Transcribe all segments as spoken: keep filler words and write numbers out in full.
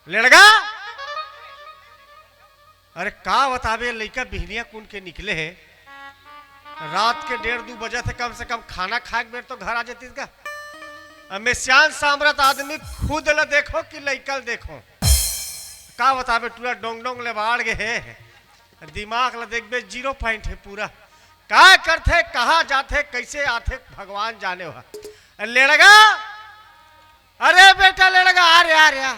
लेड़गा, अरे का बताबे, लइका बिहनिया कुन के निकले हे। रात के डेढ़ दू बजे थे, कम से कम खाना खाए के बेर तो घर आ जातीस गा। अब मैं सियान सामरथ आदमी, खुद ल देखो कि लइका ल देखो। का बताबे, टूरा डोंग डोंग ले बाढ़ गे हे। दिमाग ल देखबे, जीरो पॉइंट हे पूरा। का करथे, कहाँ जाथे, कैसे आथे, भगवान जाने। वह लेड़गा, अरे बेटा लेड़गा, आ रे, आ रे, आ।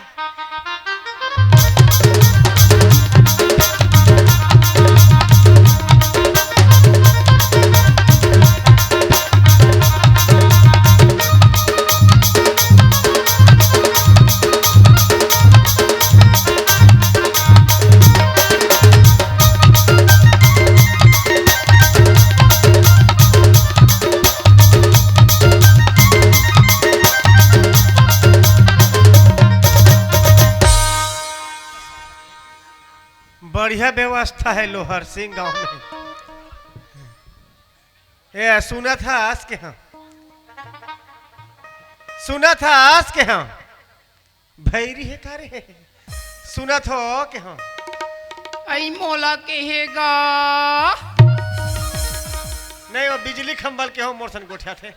बढ़िया व्यवस्था हे लोहर सिंह गांव में। ए, सुनत हस के हाँ? सुनत हस के हाँ? भैरी हे का रे? सुनत हो के हाँ? अई मोला के हे गा? नहीं, वो बिजली खंभल के हो, मोर सन गोठियाथे।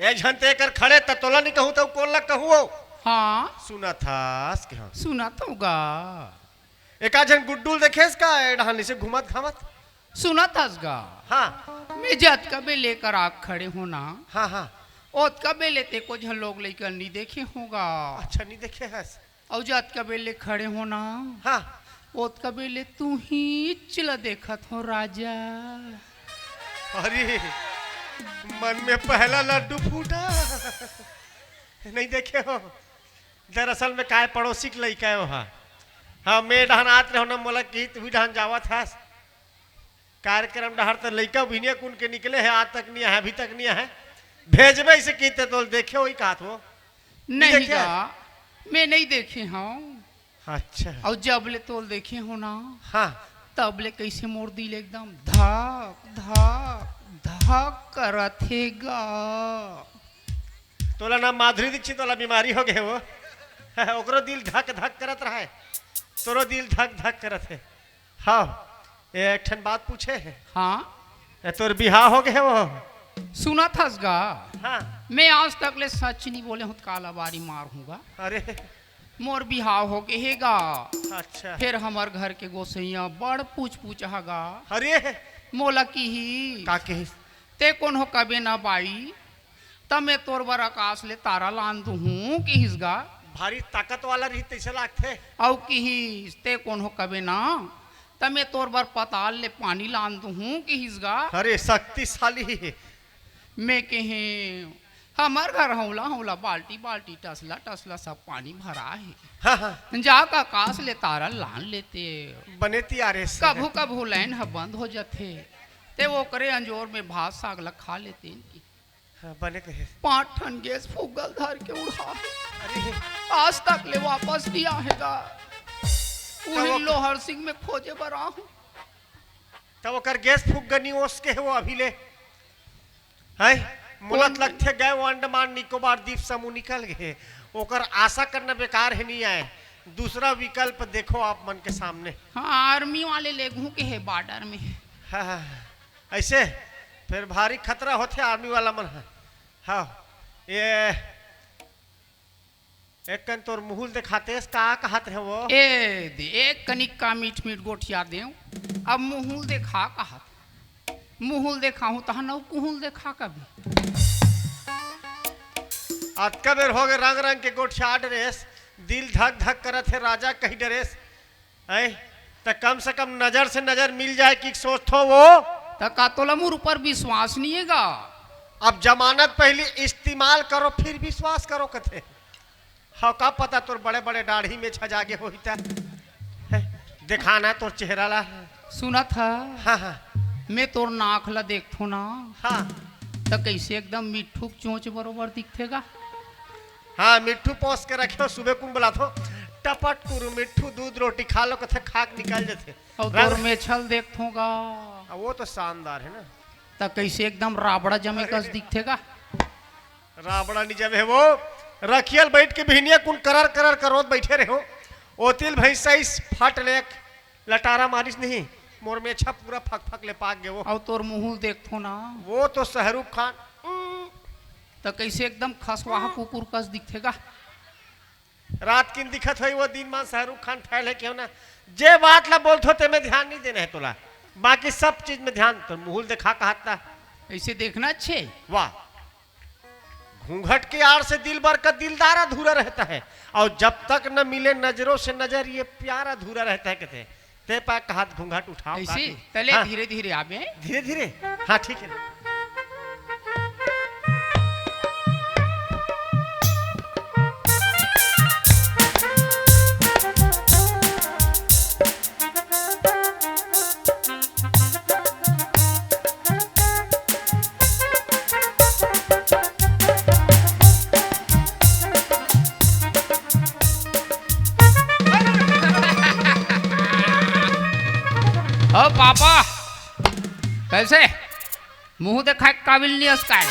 एक झन ते कर खड़े, त तोला नहीं कहूँ, त कोन ला कहूँ हो? हाँ। सुनत हस के हाँ? सुनत हूँ गा। एका झन गुड्डू ल देखेस का, ए डहान से घूमत घामत? सुनत हस गा? हाँ। मैं जतका बेर ले कर आग खड़े हो ना, हाँ, हाँ। ओतका बेर ले ते को झन लोग लइका नहीं देखे हो गा। अच्छा, नहीं देखे हस? अउ जतका बेर ले खड़े हो ना, हाँ। ओतका बेर ले तू ही चिला देखत हो राजा। अरे, मन में पहला लड्डू फूटा। नहीं देखे हो? दरअसल में काय पड़ोसी के लइका हे वहाँ। हाँ, मैं डहान आत रहो ना, मोला किहिस, तू भी डहान जावत हस। कार्यक्रम डहार त लइका बिहनिया कुन के निकले हे, आज तक नहीं आए, अभी तक नहीं आए। भेजबे इसे किहिस ते तोल देखे होही कहत हो। नहीं देखे? गा, मैं नहीं देखे हूँ। अच्छा। अउ जब ले तोल देखे हो ना, हाँ। तब ले कैसे मोर दिल एकदम धक धक धक करत हे गा। तोला ना माधुरी दीक्षित वाला बीमारी हो गए वो। ओकरो दिल धक धक करत रहे, तोरो दिल धक धक करत हे। हाँ, एक ठन बात पूछे हे। हाँ। ए, तोर बिहाव हो गए वो? सुनत हस गा? हाँ। मैं आज तक ले सच नहीं बोले हूँ, काला बारी मार हूँ गा। अरे। मोर बिहाव हो गए हे गा। अच्छा। फिर हमर घर के गोसैया बड़ पूछ पूछ हा गा। अरे। मोला किहिस, का किहिस? ते कोन हो कबे ना बाई, त मैं तोर बर आकाश ले तारा लान दूहूं किहिस गा। भारी ताकत वाला रही तैसे लागथे। अउ किहिस, ते कोन हो कबे ना, त मैं तोर बर पताल ले पानी लान दूहूं किहिस गा। अरे शक्तिशाली। मैं कहे, हमर घर हौला हौला बाल्टी बाल्टी टसला टसला सब पानी भरा हे। हाँ, हाँ। जाके आकाश ले तारा लान लेते। बने तियारे से। कभू कभू लाइन ह बंद हो जाथे, ते ओकरे अंजोर में भात साग ला खा लेते। हाँ, बने कहे। पांच ठन गैस फुग्गा ल धर के उड़हा हे। अरे। आज तक ले वापस नहीं आहे गा। तब उही ओक- लोहर सिंह में खोजे बर आहूं। तब ओकर गैस फुग्गा नहीं ओस के हे वो अभी ले। हैं? मोला त कोन? लगथे गए वो अंडमान निकोबार द्वीप समूह निकल गए। ओकर आशा करना बेकार हे, नहीं आए। दूसरा विकल्प देखो आप मन के सामने। हाँ, आर्मी वाले लेगहूं के हे बॉर्डर में। हाँ, हाँ, हाँ। ऐसे फिर भारी खतरा होथे आर्मी वाला मन ह। हाँ, ये एक कन तोर मुँह ल देखातेस, का कहत रहे वो? ए दे, एक कनिक का मीठ मीठ गोठिया देव, अब मुँह ल देखा कहत। मुँह ल देखाहूँ तहन अउ कुहू ल देखा कभी। अतका बेर होगे रंग रंग के गोठिया डरेस, दिल धक धक करत हे राजा कहि डरेस। हैं? त कम से कम नजर से नजर मिल जाए कि सोचथो वो। त का तोला मोर ऊपर विश्वास नहीं हे गा? अब जमानत पहली इस्तेमाल करो फिर विश्वास करो कथे। हाँ, का पता तोर बड़े बड़े दाढ़ी में छजा गे होही त। हैं? देखा ना तोर चेहरा ला। सुनत ह? हाँ, हाँ। मैं तोर नाक ला देखथो ना। हाँ। त कैसे एकदम मिट्ठू के चोंच बरोबर दिखथे गा। हाँ, मिट्ठू पोस के रखे हो, सुबह कुन बुलाथो, टपट कुरु मिट्ठू दूध रोटी खा लो, कथे खा के निकल जथे। अउ तोर रंग- मेछल देखथों गा। आ, वो तो शानदार है ना। त कैसे एकदम राबड़ा जमे अरे। कस दिखथे गा। राबड़ा नहीं जमे है वो, रखियल बैठ के बिहनिया कुन करर करर करोत बैठे रहो। ओतिल भैंसा इस फट ले एक लटारा मारिस नहीं, मोर मेछा पूरा फक फक ले पाक गेवो। अउ तोर मुंह देखथो ना। वो तो शाहरुख खान। त कैसे एकदम खसवाहा कुकुर कस दिखथे गा। रात किन दिखत होई, वो दिन मान शाहरुख खान फैल है क्यों ना। जे बात ला बोलथो ते में ध्यान नहीं देना है तोला, बाकी सब चीज में ध्यान। तो मुहुल देखा कहत ना। ऐसे देखना अच्छे। वाह। घूंघट के आड़ से दिलबर का दिलदार अधूरा रहता है, और जब तक न मिले नजरों से नजर, ये प्यार अधूरा रहता है, कहते हैं। ते पा कहत घूंघट उठाओ ऐसे काकी। तले हाँ। धीरे धीरे आबे। धीरे धीरे। हाँ, ठीक है। ओ पापा, कैसे? मुंह देखाए के काबिल नहीं हस काय?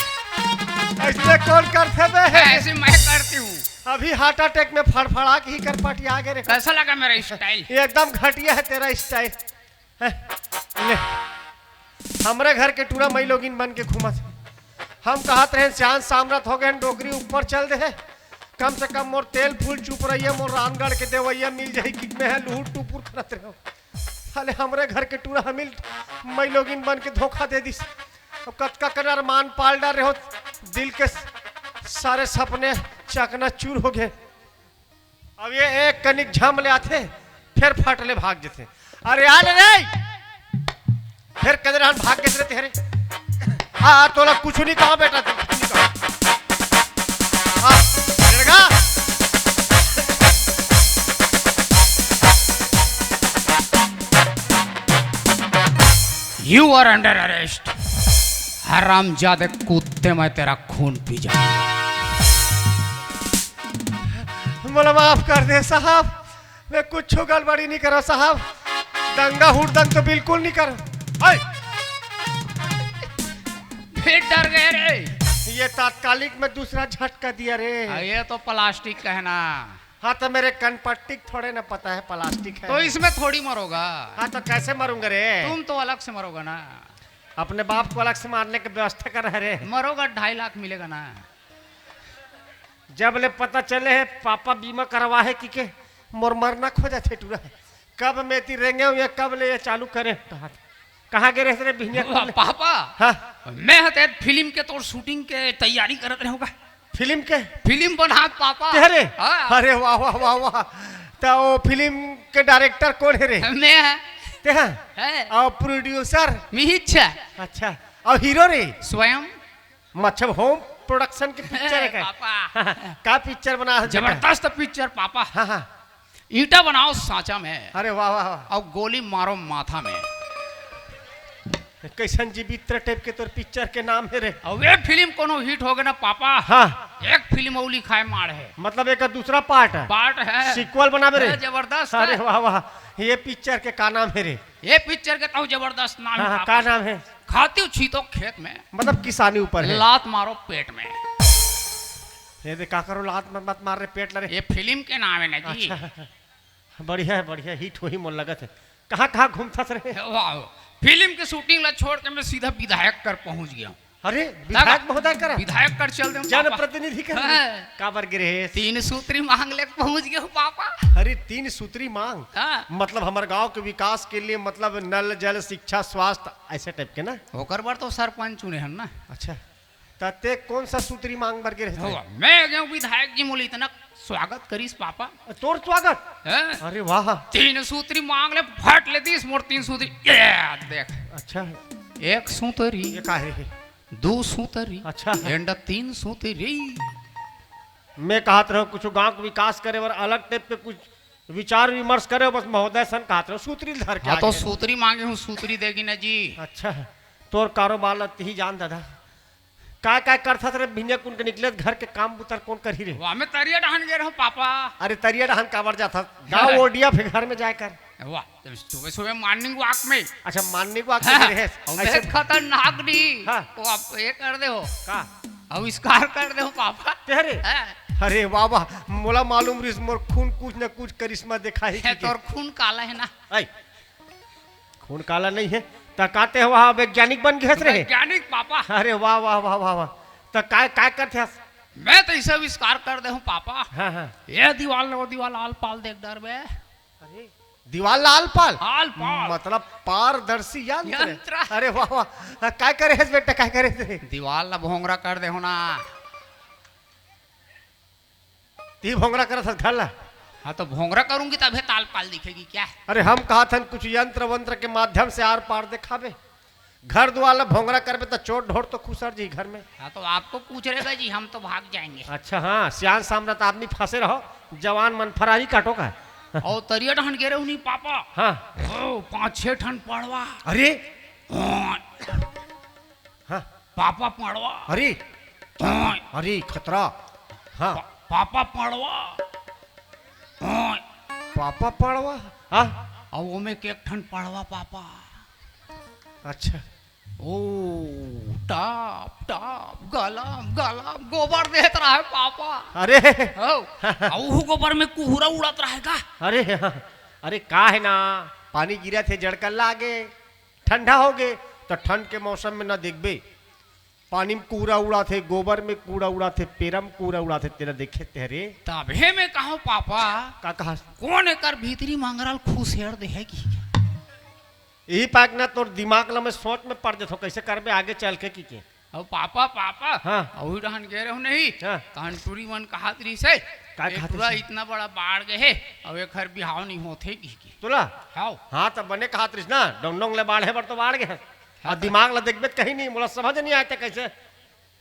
ऐसे कौन करथे बे? ऐसे मैं करती हूँ। अभी हार्ट अटैक में फड़फड़ा के ही कर पटिया गे रे। कैसा लगा मेरा स्टाइल? ये एकदम घटिया है तेरा स्टाइल। हैं? ले। हमरे घर के टूरा मई लोगिन बन के घूमत है। हम कहत रहे चांद सामरत हो गए, डोकरी ऊपर चल दे है। कम से कम मोर तेल फूल चुप रही है, मोर रामगढ़ के देवैया मिल जाही कि मैं है लुहुर टुपुर करत रहो। साले हमरे घर के टूरा हमिल मई लोगिन बन के धोखा दे दिस। अब कतका कन अरमान पाल डारे हो, दिल के सारे सपने चकनाचूर हो गए। अब ये एक कनिक झम ले आथे, फिर फट ले भाग जथे। अरे आ ले रे, फिर कदे रहन भाग के रहते हरे। आ, आ, तोला कुछ नहीं कहा बेटा, तू कुछ नहीं कहा। आ, डर गा? You are under arrest। हरामजादे कुत्ते, मैं तेरा खून पी जाऊंगा। मोला माफ कर दे साहब, मैं कुछ गड़बड़ी नहीं करो साहब, दंगा हुड़दंग तो बिल्कुल नहीं करो। ओए! फिर डर गए रे। ये तात्कालिक में दूसरा झटका दिया रे। हाँ, ये तो प्लास्टिक का है ना। हाँ, तो मेरे कनपट्टी को थोड़े ना पता है प्लास्टिक है। तो इसमें थोड़ी मरोगा। हाँ, तो कैसे मरूंगा रे? तुम तो अलग से मरोगा ना। अपने बाप को अलग से मारने की व्यवस्था कर रहे रे। मरोगा, ढाई लाख मिलेगा ना। जब ले पता चले है पापा बीमा करवा है कि के, मोर मरना खो जाथे टूरा। कब मैं ती रेंगे हूँ, ये कब ले ये चालू करे? कहाँ, कहाँ गे रहे रे बिहनिया? वाह, पापा। हाँ। मैं हते फिल्म के तोर शूटिंग के तैयारी करत रहे होगा। फिल्म के? फिल्म बनात पापा। ते हरे? हाँ। अरे वाह, वाह, वाह, वाह। तो वो फिल्म के डायरेक्टर कौन है रे? मैं है। ते हाँ? है। और प्रोड्यूसर? मिहिच है। अच्छा। और हीरो रे? स्वयं। मतलब होम प्रोडक्शन की पिक्चर है क्या? पापा। का पिक्चर बना है बेटा? जबरदस्त पिक्चर पापा। हाँ, हाँ। ईंटा बनाओ सांचा में। अरे वाह, वाह, वाह। और गोली मारो माथा में। कैसन जीवित्र टाइप के तोर पिक्चर के नाम है रे? और वे फिल्म कोनो हिट हो गए ना पापा। हाँ। एक फिल्म और लिखाए मार है। मतलब एक दूसरा पार्ट है? पार्ट है। सीक्वल बनाबे रे? है, जबरदस्त अरे है। वाह, वाह। ये पिक्चर के का नाम है रे? ये पिक्चर के तो जबरदस्त नाम हाँ, है हाँ, पापा। का नाम है? खाती हूँ छीतो खेत में। मतलब किसानी ऊपर है। लात मारो पेट में। ये दे का करो, लात मत, मत मार रे, पेट लरे। ये फिल्म के नाम है ना जी। अच्छा। बढ़िया है, बढ़िया, हिट होही मोर लगत है। कहाँ, कहाँ घूमथस रे? वाह, फिल्म के शूटिंग ला छोड़ के मैं सीधा विधायक कर पहुंच गया हूँ। अरे, विधायक महोदय कर? विधायक कर चल दे हूँ, पापा। जनप्रतिनिधि कर? हाँ। काबर गिरे हे? तीन सूत्री मांग ले पहुंच गया हूँ, पापा। अरे, तीन सूत्री मांग? हाँ। मतलब हमारे गांव के विकास के लिए, मतलब नल, जल, शिक्षा, स्वास्थ्य, ऐसे टाइप के ना? ओकर बर तो सरपंच चुने हन ना। अच्छा। त ते कौन सा सूत्री मांग बर गे रहे? हो, मैं गया विधायक जी, मोला इतना स्वागत करिस पापा। तोर स्वागत? हैं? अरे वाह। तीन सूत्री मांग ले, फट ले दिस मोर तीन सूत्री। ये देख। अच्छा। एक सूतरी। ये का है? दो सूतरी। अच्छा। एंड तीन सूतरी। मैं कहत रहो कुछ गांव के विकास करे बर अलग टाइप के कुछ विचार विमर्श करे, बस महोदय सन कहत रहो, सूतरी धर के हाँ, तो आगे। सूतरी मांगे हूँ, सूतरी देगी ना जी। अच्छा, तोर कारोबार ला तिही जान दादा। काय काय करथस रे, भिनिया कुन के निकले घर के काम बुतर कौन करही रे? वाह, मैं तरिया डहान गे रहूं पापा। अरे तरिया डहान काबर जाथस? गांव ओडिया फिर घर में जाए कर। वाह, तो सुबह सुबह मॉर्निंग वॉक में। अच्छा, मॉर्निंग वॉक में हाँ, गिरे हेस। और ऐसे मैं खतरनाक डी। हाँ। तो आप ये कर दे हो। का? आविष्कार कर दे हो पापा। तेरे? हाँ। अरे वाह वाह, मोला मालूम रिहिस मोर खून कुछ न कुछ करिश्मा देखाही हे, कहिके। तोर खून काला हे ना? ऐ, खून काला नहीं हे, त का ते ह वहाँ वैज्ञानिक बन गे हस रे? वैज्ञानिक पापा। अरे वाह वाह वाह वाह वाह, त काय काय करथे हस? मैं तो इसे आविष्कार कर दे हूँ पापा। हाँ हाँ। ये दीवाल न वो दीवाल आल पाल देख डरबे। अरे, दीवाल ला आल पाल? आल पाल। मतलब पारदर्शी यंत्र। यंत्र। अरे वाह वाह, काय करे हस बेटा, काय करे हस रे? दीवाल ला भोंगरा कर दे हूँ ना। ती भोंगरा करत हस घर ला? हाँ, तो भोंगरा करूंगी तभे त आल पाल दिखेगी क्या? अरे, हम कहत हन कुछ यंत्र वंत्र के माध्यम से आर पार देखाबे। घर दुआर ला भोंगरा करबे त चोर ढोर तो खुसर जी घर में। हाँ, तो आपको पूछ रहे बा जी, हम तो भाग जाएंगे। अच्छा, हाँ, सियान सामरथ आदमी फंसे रहो, जवान मन फरारी काटो का। और तरिया डहन गे रहे उन्हीं पापा। हाँ। ओ, पाँच छह ठन पड़वा। अरे। हाँ। हाँ। पापा पड़वा। अरे। हाँ। अरे, खतरा। हाँ। पा-, पापा पड़वा। हाँ। पापा पड़वा? हाँ। अब ओमे के एक ठन पड़वा पापा। अच्छा। ओ, टाप, टाप, गलम, गलम, गोबर देत रहे पापा। अरे। हो, आ उहू गोबर में कुहरा उड़त रहे का? अरे, हाँ। अरे, का हे ना, पानी गिरत हे, जड़कल्ला आगे, ठंडा होगे, त ठंड के मौसम में ना देखबे, पानी में कुहरा उड़ाथे, गोबर में कुहरा उड़ाथे, पेरा में कुहरा उड़ाथे, तेला देखे ते रे। तभे में कहूँ पापा, का कहा? कोन एकर भीतरी मंगरा ल खुसेर दे हे कि? यही पाक ना तोर दिमाग ला मैं सोच में पड़ देथो, कैसे करबे आगे चल के कि के। अब पापा, पापा, हाँ। अउ रहन गे रहू नहीं, हाँ। तहन टूरी मन कहत रहिस हे, का ए कहत टूरा रहिस? इतना बड़ा बाढ़ गे हे, अब एकर बिहाव नहीं होथे कि के। तोला? हाव। हाँ, त बने कहत रहिस ना, डोंग डोंग ले बाढ़े बर तो बाढ़ गे हे। हाँ, अउ त दिमाग ला देखबे त कहीं नहीं, मोला समझ नहीं आए ते कैसे।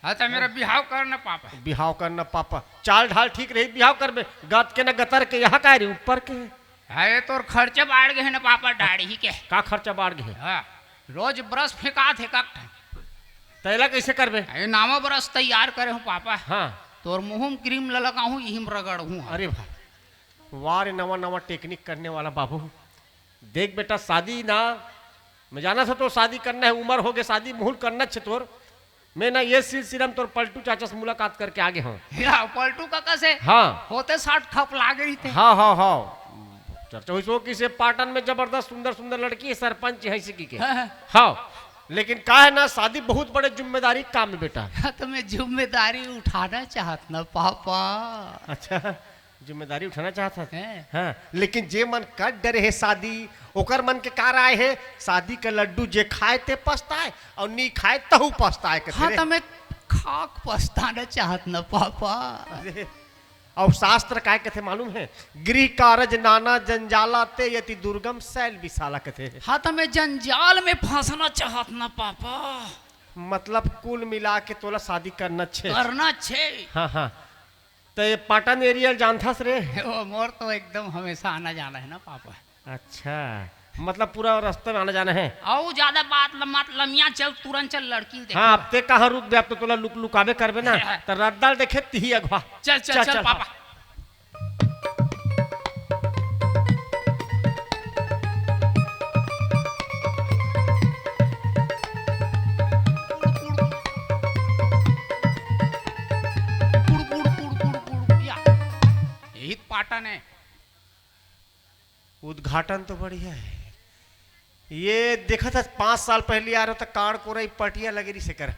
हाँ, त मेरा बिहाव कर न पापा। बिहाव कर न पापा। चाल ढाल ठीक रही, बिहाव करबे। गत के न गतर के, यहाँ काय रे, ऊपर के। हाँ, ये तोर खर्चा बाढ़ गे हे न पापा, दाढ़ी के। का खर्चा बाढ़ गे हे? हाँ, रोज brush फेंकात हे का ठन। त एला कैसे करबे? ये नावा brush तैयार करे हूँ पापा। हाँ। तोर मुँह में cream ल लगाहूँ, इही में रगड़हूँ। अरे भाई, वाह रे, नवा नवा technique करने वाला बाबू। देख बेटा, शादी ना, मैं जानत हँव तोर शादी करना हे, उमर होगे शादी, मुहूर्त करना हे तोर। मैं ना ये सिलसिला में तोर पलटू चाचा से मुलाकात करके आ गे हँव। या, पलटू काका से? हाँ। होते साठ खप लागे रहिते। हाँ, हाँ, हाँ। चर्चा होइस ओ कि से पाटन में जबरदस्त सुंदर सुंदर लड़की हे, सरपंच हे इसी की के। हाँ, हाँ। हाँ। लेकिन का हे ना, शादी बहुत बड़े जिम्मेदारी काम हे बेटा। हाँ, त मैं जिम्मेदारी उठाना चाहत ना पापा। अच्छा। जिम्मेदारी उठाना चाहत हस? हैं? हाँ, लेकिन जे मन कर डरे हे शादी, ओकर मन के का राय हे? शादी के लड्डू जे खाए ते पछताए अउ नी खाए तहू पछताए कथे हाँ, रे। त मैं खाक पछताना चाहत न पापा। अरे, अउ शास्त्र काय कथे मालूम हे? गृह कारज नाना जंजाला ते यति दुर्गम शैल विशाला कथे। हाँ, त मैं जंजाल में फंसना चाहत न पापा। मतलब कुल मिला के तोला शादी करना छे। करना छे। हाँ, हाँ। त ये पाटन area ल जानथस रे? ओ, मोर तो एकदम हमेशा आना जाना हे ना पापा। अच्छा, मतलब पूरा रास्ता में आना जाना हे। अउ ज्यादा बात ल-, मत लमिया, चल तुरंत चल लड़की ल देखे। हाँ, अब ते कहाँ रुकबे, अब तो तोला लुक लुकाबे करबे ना। त रद्दा ल देखे तिही अगवा। चल, चल, चल, चल, चल, पापा। हाँ। यही त पाटन हे। उद्घाटन तो बढ़िया हे। ये देखत हस, पाँच साल पहली आय रहेंव त काड़ कोरई पटिया लगे रहिस हे कर।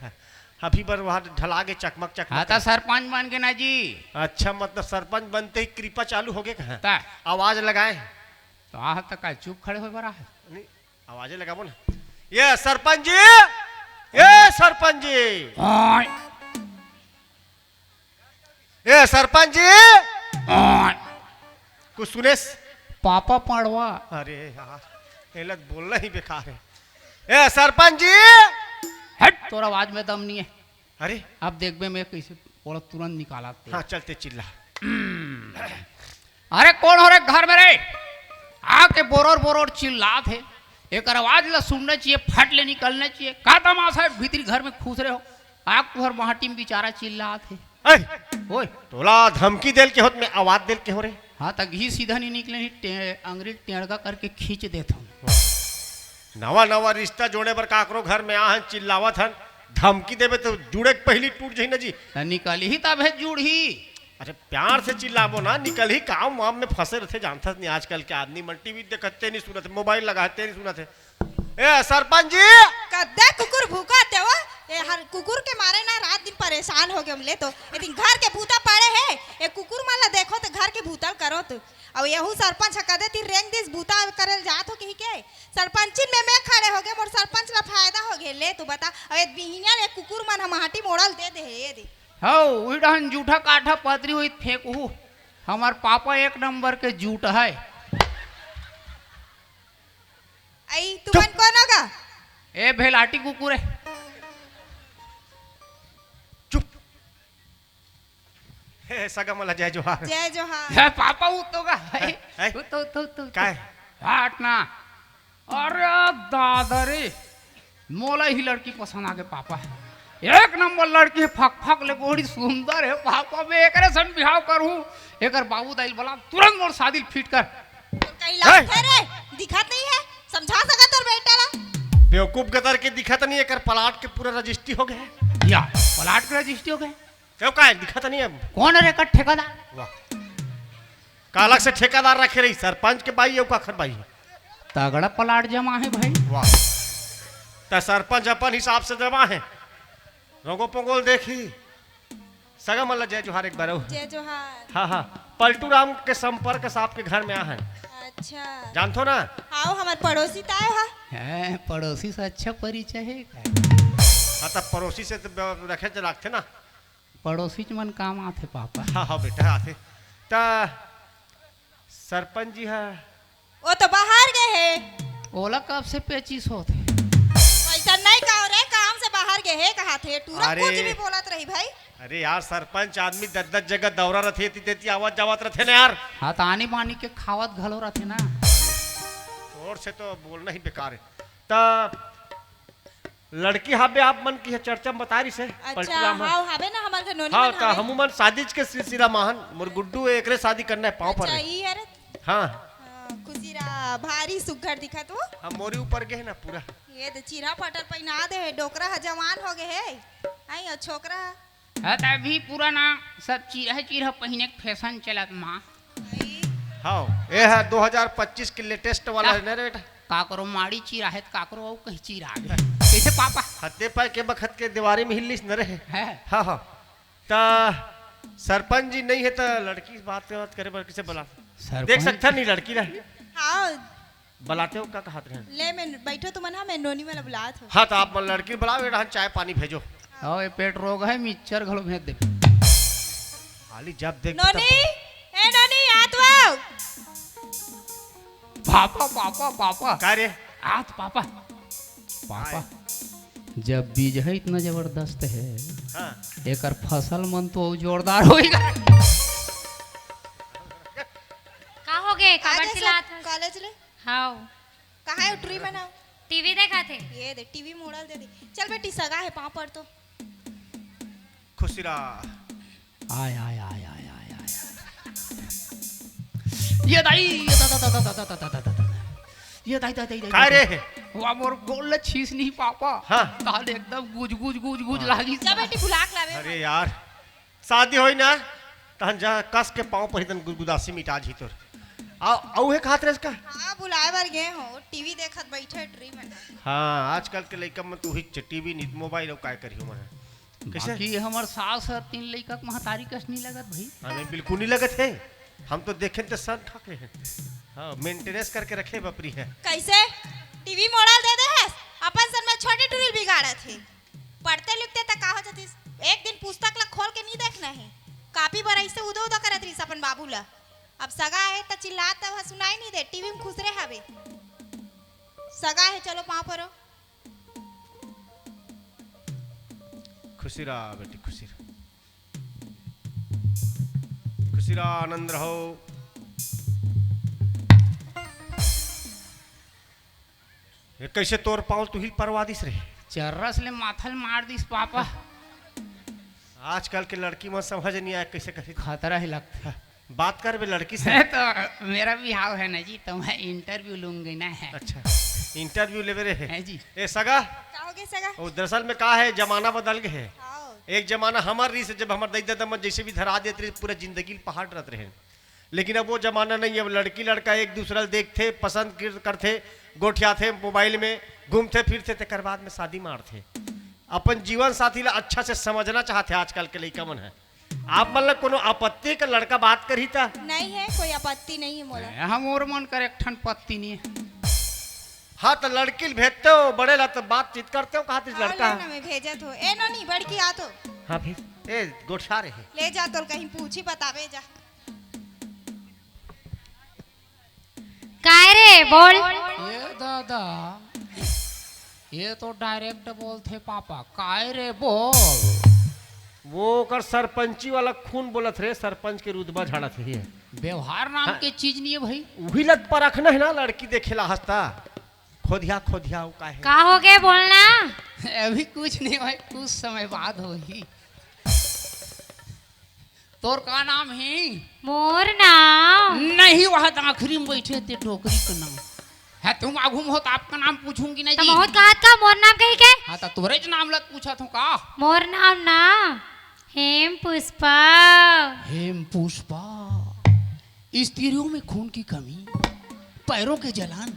अभी बर वहाँ ढला गे चकमक चकमक हाँ, त कर। सरपंच बन गे ना जी। अच्छा, मतलब सरपंच बनते ही कृपा चालू होगे कहाँ? त? आवाज लगाए। त आह त का चुप खड़े होय बर आहे? नहीं, आवाजे लगाबो ना। ये सरपंच जी, ये सरपंच जी। ओए। ए सरपंच जी। ओए। कुछ सुनेस? पापा पड़वा। अरे यार, एला त बोलना ही बेकार हे। ए सरपंच जी। हट, तोर आवाज में दम नहीं हे। अरे। अब देखबे मैं कैसे ओला तुरंत निकालत हे। हाँ, चलते चिल्ला। अरे कोन हो रे घर में रे? आके बोरोर बोरोर चिल्लात हे। एकर आवाज ला सुनना चाहिए, फट ले निकलना चाहिए। का तमाशा हे, भीतरी घर में खुसरे हो? आग तुहर माटी में बेचारा चिल्लात हे। ऐ! ओए। तोला धमकी देल के हों त मैं आवाज देल के हों रे। हाँ, त घी सीधा नहीं निकले, नहीं टे-, अंगरी टेड़का करके खींच देत हूँ। नवा नवा रिश्ता जोड़े बर काकरो घर में आहन, चिल्लावत हन, धमकी देबे त जुड़े के पहिली टूट जही न जी। त निकलही तभे जुड़ही। अरे, प्यार से चिल्लाबो ना, निकलही, काम वाम में फंसे रथे, जानथस नहीं, आजकल के आदमी मन टीवी देखत ते नहीं सुनत, मोबाइल लगाते नहीं सुनत हे। ए, सरपंच जी! कद्दे कुकुर भूकत हे वो। ए, हर कुकुर के मारे ना रात दिन परेशान हो गए हमले तो। ए दिन घर के भूता पड़े हे, ए कुकुर मन ला देखो तो घर के भूतल करो तो। अब यहू सरपंच ह कदे तीर रेंग दिस, भूता करे ल जात हो कही के। सरपंचिन में मैं खड़े हो गए, मोर सरपंच ला फायदा हो गए। ले तू बता, अब ए बिहिनिया ले कुकुर मन ह माटी मोड़ल दे दे हे, ये दे। हौ, उही डहन जूठा काठा पतरी होई फेंकहू। हमर पापा एक नंबर के जूठ है। आई, तुमन चुप। कौन होगा? ए भेलाटी कुकुर है। चुप। हे, सगा मन ला जय जोहार। जय जोहार। हे, पापा, उतो गा। हे, हे? उतो, उतो, उतो, उतो। काय? हट ना। अरे दादा रे, मोला ही लड़की पसंद आ गे पापा। एक नंबर लड़की है, फक फक ले गोड़ी सुंदर है पापा, मैं एकरे सन बिहाव करूं। एकर बाबू दाई ल बला, तुरंत मोर शादी ल फिट कर। कहीं लागथे रे, दिखत नहीं है, समझा सका तोर बेटा ला। बेवकूफ गतर के दिखत नहीं, एकर प्लाट के पूरा रजिस्ट्री हो गए। या, प्लाट के रजिस्ट्री हो गए। क्यों, काय दिखत नहीं अब? कौन रे एकर ठेकेदार? वाह, का अलग से ठेकेदार रखे रही, सरपंच के बाई अउ काखर बाई? तगड़ा प्लाट जमा है भाई। वाह, त सरपंच अपन हिसाब से जमा है, रंगो पंगोल देखी। सगा मन ला जय जोहार एक बार अउ। जय जोहार। हाँ, हाँ, पलटू राम के संपर्क से आपके घर में आ है। अच्छा। जानथो ना? आओ, हमार पड़ोसी ताय हा। हैं, पड़ोसी से अच्छा परिचय है का? हाँ, तब पड़ोसी से तो ब-, रखे तो लागथे ना। पड़ोसीच मन काम आथे पापा। हाँ, हाँ बेटा, आथे। त सरपंच जी हा। वो तो बाहर गए हे। ओला कब से पेचिस होत हे? वैसा नहीं कहो रे, काम से बाहर गए हे कहा थे। टूरा अरे। कुछ भी बोलत रही भाई। अरे यार, सरपंच आदमी दस दस जगह दौरा रथे, एती तेती आवत जावत रथे ना यार। हाँ, त आनी बानी के खावत घलो रथे ना। और से तो बोलना ही बेकार है। त लड़की हाबे आप मन की चर्चा में बता रही से, अच्छा, पलटू राम ह। हाँ, हाबे ना हमार घर नोनी हाँ, मन त हाबे। हमू मन शादी के सिलसिला में हन, मोर गुड्डू एकरे शादी करना है, पाँव पर अच्छा, है। ई हरे? हाँ। हाँ, खुशी रहा, भारी सुग्घर दिखत हो। हम मोरी ऊपर गे ना पूरा। ये दे चीरा फटर पहिना दे है, डोकरा ह जवान हो गए है। आई और छोकरा ह। हाँ, त अभी पूरा ना सब चीरा है, चीरा पहिने के फैशन चलत माँ। हाँ, ये है दो हज़ार पच्चीस के लेटेस्ट वाला का? है ना रे बेटा? काकरो माड़ी चीरा है, त काकरो अउ कहीं चीरा है। कैसे पापा? हत्ते पाए के बखत के दीवारी में हिल्लिस न रहे। है। हाँ, हाँ। त सरपंच जी नहीं है त लड़की से बात, बात करे बर किसे बुला? सरपंच? देख सकता नहीं लड़की रहे। हाँ। बुलाते हो का कहत रहे? ले मैं बैठो तुमन, हाँ, मैं नोनी वाला बुलात हूँ। हाँ, त आप मन लड़की बुलाओ, ये रहन चाय पानी भेजो। हाँ, ये पेट रोग है, मिक्सचर घलो भेज दे। खाली जब देख नोनी, तब ए नोनी, आत वाओ। Papa, papa, papa. का रे? आत पापा। पापा, आय। जब बीज है इतना जबरदस्त है, हाँ। एकर फसल मन तो अउ जोरदार होई गा। का हो गे? काबर आज चिल्लात हस? कॉलेज ले? हाव। कहाँ है उठरी में ना? टीवी देखा थे। ये दे, टीवी मोड़ल दे दे। चल बेटी, सगा है, पाँव पर तो। खुशी रहा। आय, आय, आय, आय, आय, आय, आय। ये दाई, ये दादा, दादा, दादा, दादा, दादा, दादा। ये दाई, दाई, दाई, दाई, काय दाई। रे? वाह, मोर गोल ले छीस नहीं पापा। हाँ। ताल एकदम गुज, गुज, गुज, गुज हाँ। लागी। जा बेटी, बुला के लावे। अरे यार, शादी होई ना, तहन जा कस के पाँव पर ही तन गुदगुदासी मिटा जी तोर। आ, अउ हे खात रहे इसका? हाँ, बुलाए बर गए हो, टीवी देखत बैठे ट्री में। हाँ, आजकल के लइका मन तो उही च-, टीवी नहीं, मोबाइल अउ काय करियो मन। कैसे? बाकी हमर सास ह तीन लइका के महतारी कस नहीं लगत भाई। हाँ, नहीं, बिल्कुल नहीं लगत है। हम तो देखें तो सन ठाके हैं। हाँ, मेंटेनेंस करके रखे बपरी है। कैसे? टीवी मोड़ल दे दे है, अपन सन में छोटी टूरी बिगाड़त है। पढ़ते लिखते त का हो जातिस? एक दिन पुस्तक ला खोल के नहीं देखना है। कापी बर ऐसे उदो उदो करत रहिस अपन बाबू ला। अब सगा है त चिल्लात ह सुनाई नहीं दे, टीवी में खुसरे हवे। सगा है, चलो पाँव परो। खुशी रहा बेटी, खुशी रहा। खुशी रहा, आनंद रहो। ये कैसे तोर पाँव तुहिल परवा दिस रे? चर्रस ले माथल मार दिस पापा। आजकल के लड़की मन समझ नहीं आए कैसे करी। खतरा ही लगता। बात कर बे लड़की से। है तो मेरा भी हाव है ना जी, तो मैं इंटरव्यू लूंगी ना है। अच्छा, इंटरव्यू लेवे रे है। है जी। ए सगा, का हो गए सगा? वो दरअसल में का है, जमाना बदल गए है। हाँ। एक जमाना हमर रिहिस, जब हमर दई ददा मन जइसे भी धरा देत रिहिस, पूरा जिंदगी ल पहाड़ रत रहे। लेकिन अब वो जमाना नहीं है। अब लड़की लड़का एक दूसरा ल देखथे, पसंद कर-, करथे, गोठियाथे, मोबाइल में घूमथे फिरथे, तेकर बाद में शादी मारथे। अपन जीवन साथी ला अच्छा से समझना चाहथे आजकल के लइका मन ह। आप मन ला कोनो आपत्ति का लड़का बात करही ता? नहीं है, कोई आपत्ति नहीं है मोला। ए, हम और मन कर एक ठन पत्ती नहीं है। हाँ, तो लड़की ल भेजते हो, बड़े ला तो बातचीत करते हो, कहा थे हाँ, लड़का? ले ना, मैं भेजत हो। ए नोनी, बड़की आ तो। हाँ, भेज। ए, गोठा रहे। ले जा, तो कहीं पूछी बतावे जा। काय रे, बोल। ये दादा, ये तो डायरेक्ट बोलथे पापा, काय रे बोल। वो ओकर सरपंची वाला खून बोलत रे, सरपंच के रुतबा झाड़त हे। व्यवहार नाम हाँ। के चीज नहीं है भाई। उही लत परखना है ना, लड़की देखे ला हंसता। खोदिया, खोदिया, वो का है? का हो गए, बोलना। अभी कुछ नहीं भाई, कुछ समय बाद होही। तोर का नाम है? मोर नाम? नहीं, वह तो आखिरी में बैठे ते डोकरी के नाम। है, तुम आगू में हो तो आपका नाम पूछूंगी नहीं तो जी। बहुत कहा था, मोर नाम कही के? हाँ, तो तोरे ज नाम लत पूछा थो का? मोर नाम ना हेम पुष्पा। हेम पुष्पा। स्त्रियों में खून की कमी, पैरों के जलन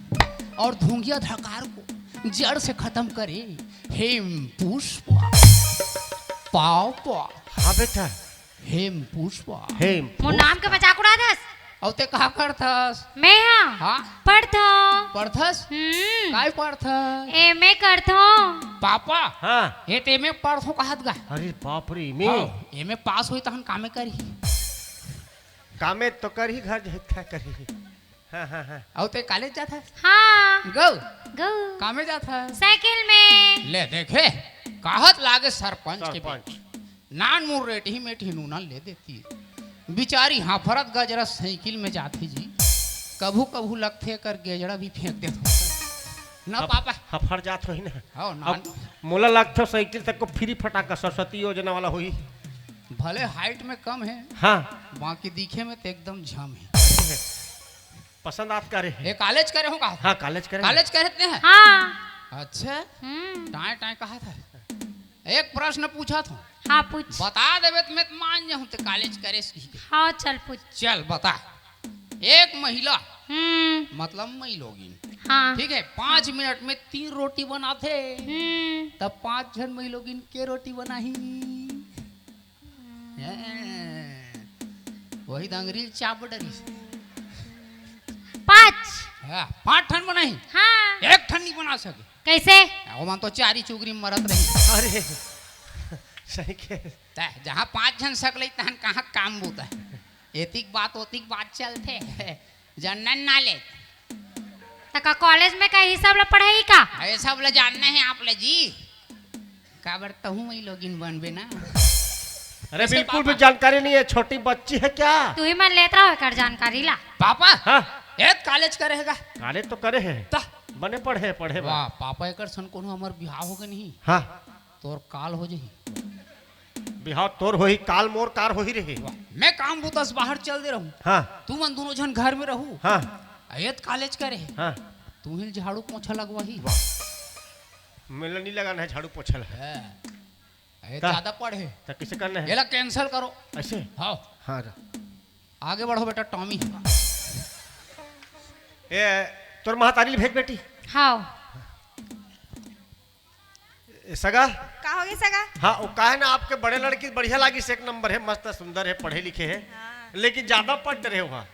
और धुंगिया धकार को जड़ से खत्म करे। हेम पुष्पा। पापा। हाँ बेटा। हेम पुष्पा। हेम मोर नाम के पुष्पा। मजाक उड़ा दस। अउ ते का करथस? मैं हाँ। हाँ। पढ़थो। पढ़थस? हम्म। काय पढ़थस? एमए करथो। पापा। हाँ। ये ते एमए पढ़थो कहत गा। अरे बाप रे, एमए। हाँ, एमए पास होई तहन कामे करही। कामे तो करही, घर जाए क्या करही। हाँ, हाँ, हाँ। अउ ते कॉलेज जात हस? हाँ। गौ? गौ। कामे जात हस? साइकिल में। ले देखे, कहत लागे सरपंच के सरपंच। बेटी। नान मुन रेटही मेटही नूना ले देती। बिचारी हाफरत गजरत साइकिल में जाथे जी। कभू कभू लगथे कर गेजड़ा भी फेंक देत हो। ना हफ-, पापा। हफर जात होही ना। हाँ, ना। अब मोला लगथे साइकिल तक को फ्री फटाका सरस्वती योजना वाला होही। भले हाइट में कम है, हाँ। बाकी दिखे में तो एकदम झम है। पसंद आत करे है। ये कॉलेज करे हो का? हाँ, कॉलेज करे। कॉलेज करे ते हैं? हाँ। अच्छा। हम्म। टाए टाए कहा था। एक प्रश्न पूछा था। हाँ, पूछ। बता देबे तो मैं तो मान जाऊँ ते कॉलेज करे से ही। हाँ, चल पूछ। चल बता। एक महिला, हम्म। मतलब मई लोगिन, हाँ। ठीक है, पाँच मिनट में तीन रोटी बनाथे, हम्म। तब पाँच झन मई लोगिन के रोटी बनाही? हैं, वही दंगरी चाप डरिस। पाँच। हाँ, पाँच ठन बनाही। हाँ। एक ठन नहीं बना सके। कैसे? ओमन तो चारी चुगरी मरत रही। अरे, सही के। तै, जहाँ पाँच झन सकलई, तहन कहाँ काम बूता है? एतिक बात, ओतिक बात चलथे। जनन ना ले। त का कॉलेज में का ई सब ला पढ़ाई का? ये सब ला जानना है आप ले जी। काबर तहूँ वही लोगिन बनबे ना। अरे, बिल्कुल भी जानकारी नहीं है, छोटी बच्ची है क्या? तू ही मन लेत रहो एकर जानकारी ला। पापा, हाँ। एत कॉलेज करे है का? कॉलेज तो करे है। त? बने पढ़े, पढ़े बा। वाह, पापा, एकर सन कोनो हमर बिहाव होगे नहीं। हाँ। तोर काल हो जाही। बिहाव तोर होही, काल मोर कार होही रहे। वाह, मैं काम बुता से बाहर चल दे रहूं। हाँ। तू मन दोनों झन घर में रहू। हाँ। एत कॉलेज करे है। हाँ। तू ही झाड़ू पोछा लगवाही। वाह। मेला नहीं लगाना है झाड़ू पोछा ला। है। ये का? ज्यादा पढ़े। त किसे करना है? एला cancel करो। ऐसे? हाँ। हाँ, जा। आगे बढ़ो बेटा टॉमी। ए, तोर महतारी ल भेज बेटी। हाँ। ए, सगा? का होगे सगा? हाँ, वो का है ना, आपके बड़े लड़की बढ़िया लागिस, एक नंबर है, मस्त सुंदर है, पढ़े लिखे है। हाँ। लेकिन ज्यादा पढ़ रहे हो। हाँ।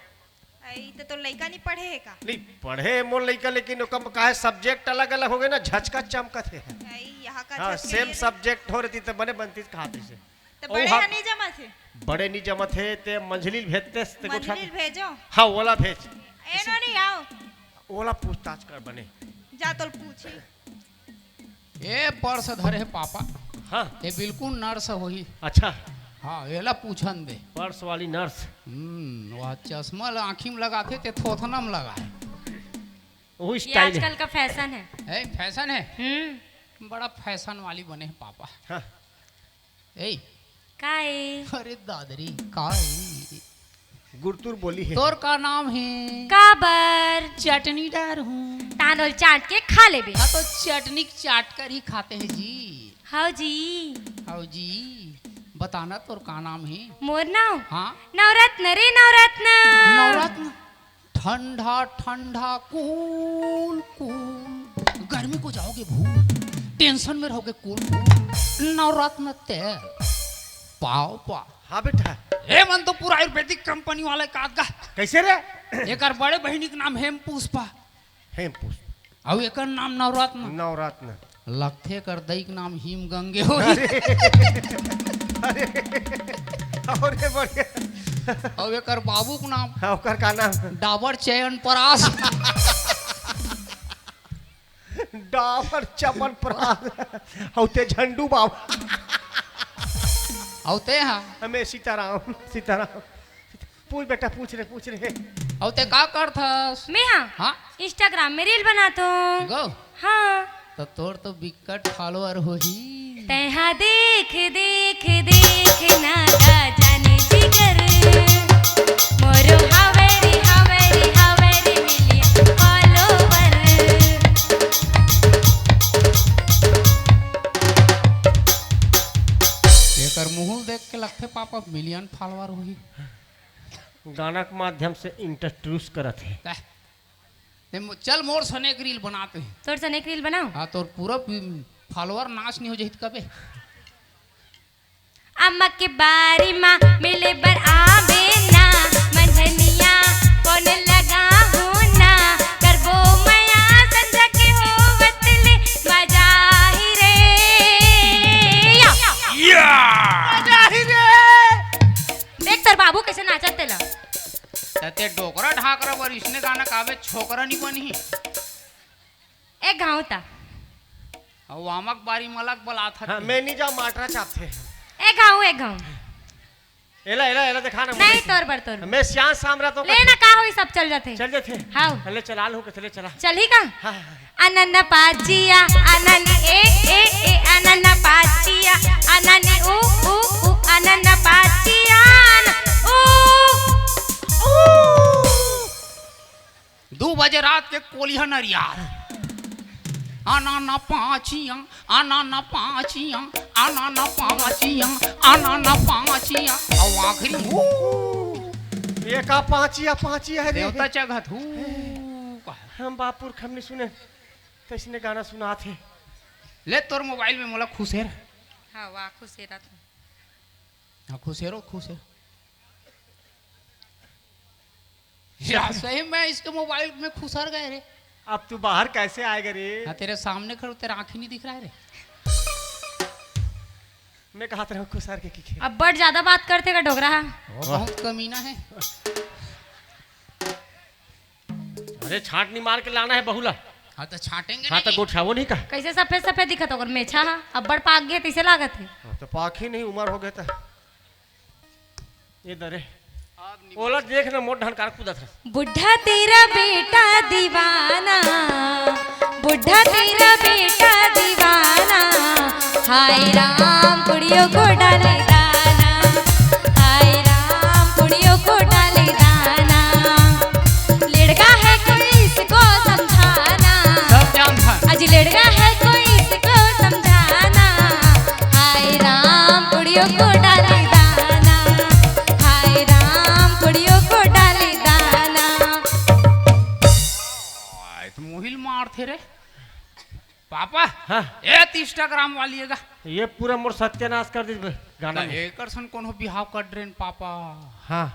आई, त तोर लइका नहीं पढ़े है का? नहीं, पढ़े मोर लइका, लेकिन ओकर का है, subject अलग-अलग होगे ना, झचका चमकत है। आई, यहाँ का हाँ, झचका same ये subject हो रही त बने बनती कहा थे से। त ओ बड़े हा-, ह नहीं जमत है? बड़े नहीं जमत है, ते मंझली भेजते ते गोठा मंझली भेजो। हाँ, ओला भेज। ए नो नहीं आओ। ओला पूछताछ कर बने। जा तोल पूछी। ए पर्स धरे हे पापा। हाँ। ये बिल्कुल नर्स होही। अच्छा। हाँ, एला पूछन दे। पर्स वाली नर्स। हम्म, वह चश्मा ल आँखी में लगाथे, ते थोथना में लगाए। वही ये स्टाइल है। आजकल का फैशन है। ए, फैशन है? हम्म। बड़ा फैशन वाली बने है पापा। हाँ। ए। का ए? अरे दादरी, का ए? गुरतुर बोली है। तोर का नाम है? काबर? चटनी डार हूँ। तांदुल चाट के खा लेबे। हाँ, तो चटनी चाट कर ही खाते हैं जी। हाँ जी। आओ जी, बताना तोर का नाम हे? मोर नाम? हाँ। नवरत्न रे, नवरत्न। नवरत्न? ठंडा ठंडा कूल कूल, गर्मी को जाओगे भूल, टेंशन में रहोगे कूल कूल। नवरत्न तेल पाव पा। हाँ बेटा। ए मन तो पूरा आयुर्वेदिक कंपनी वाला का गा। कैसे रे? एकर बड़े बहिनी के नाम हेम पुष्पा। हेम पुष्प। अउ एकर नाम नवरत्न। नवरत्न। लगथे एकर दई के नाम हिम गंगे होही। अरे, अरे, अरे, बढ़िया। अउ एकर बाबू के नाम हाँ, ओकर का नाम? डाबर चयन परास। डाबर चमन परास। अउ ते झंडू बाबा। अउ ते हा? हमें सीताराम, सीताराम। पूछ बेटा, पूछ रे, पूछ रे। अउ ते का करथस? मैं हा? हाँ? Instagram में reel बनात हूँ। गो? हाँ। तो तोर तो बिकट follower होही। तैहा देख, देख, देख ना राजा ने जिगर, मोरो हावे रे, हावे रे, हावे रे million follower। एकर मुँह देख के लगथे पापा million follower होही। गाना के माध्यम से introduce करत हे। कह, ते मो-, चल मोर सने एक reel बनाते हैं। तोर सने एक reel बनाओ। हाँ, तोर पूरा पी-, follower नाश नहीं हो जाही त कबे। अम्मा के बारी मा मिले बर आवे ना, मंझनिया फोन लगाहूँ ना, करबो मया संझा के होवत ले मजा ही रे। या। या। मजा ही रे। देख तोर बाबू कैसे नाचत तेला। त ते डोकरा ढाकरा बर इसने गाना गावे, छोकरा नी बनही। एक घाव ता। अउ आमक बारी मलक बलात हत। हाँ, मैं नहीं जाऊँ, माटरा चापथे। एक घाव, एक घाव। एला, एला, एला देखा ना, नहीं, मुझे। तोर बर, तोर बर। मैं सियान सामरा तो ले ना, का होई, सब चल जाथे। चल जाथे। हाँ। ले चला लूँ, कथे ले चला। चलही का? हाँ, हाँ, हाँ। अनन पाचिया, अनन ए, ए, ए, अनन पाचिया, अनन उ, उ, उ, अनन पाचिया, अन, उ, उ। दू बजे रात के कोलिहा नरियार। आना ना पाचिया, आना ना पाचिया, आना ना पाचिया, आना ना पाचिया। अउ आखिरी हू। ये का पाचिया, पाचिया है रे? देवता चघत हू। हम बापुर खमनी सुने, कैसने गाना सुनात हे। ले तोर mobile में मोला खुसेर। हाँ, वाह, खुसेरा तू। हाँ, खुसेरो, खुसेर। यार, सही में इसके mobile में खुसर गए रे। अब तू बाहर कैसे आएगा रे? हाँ, तेरे सामने खड़े, तेरा आँख ही नहीं दिख रहा है रे। मैं कहत रहूँ खुसर के की खेल। अब्बड़ ज्यादा बात करथे का डोकरा हा। वो बहुत कमीना है। अरे छाटनी मार के लाना है बहू ला। हाँ, तो छाटेंगे हाँ, तो नहीं। गोठियावो नहीं का? कैसे सफेद सफेद दिखत ओकर मेछा हा? अब्बड़ पाक गए तैसे लागत है। हाँ, तो पाक ही नहीं, उम्र हो गए तो। ये दरे। ओला देख ना, मोट ढनकार कूदत रहे। बुढ़ा तेरा बेटा दीवाना, बुढ़ा तेरा बेटा दीवाना, हाय राम पुड़ियों को डाले दाना, हाय राम पुड़ियों को डाले दाना। लड़का है कोई इसको समझाना, सब जानता है। अजी लड़का है कोई इसको समझाना, हाय राम पुड़ियों को डाले दाना, हाय राम पुड़ियों को डाले दाना। आय, तो मोहिल मारथे रे। पापा, हाँ। ए त Instagram वाली है गा। ये पूरा मोर सत्यानाश कर दिस बे, गाना त में। एकर सन कोनो बिहाव कर डरेन पापा। हाँ।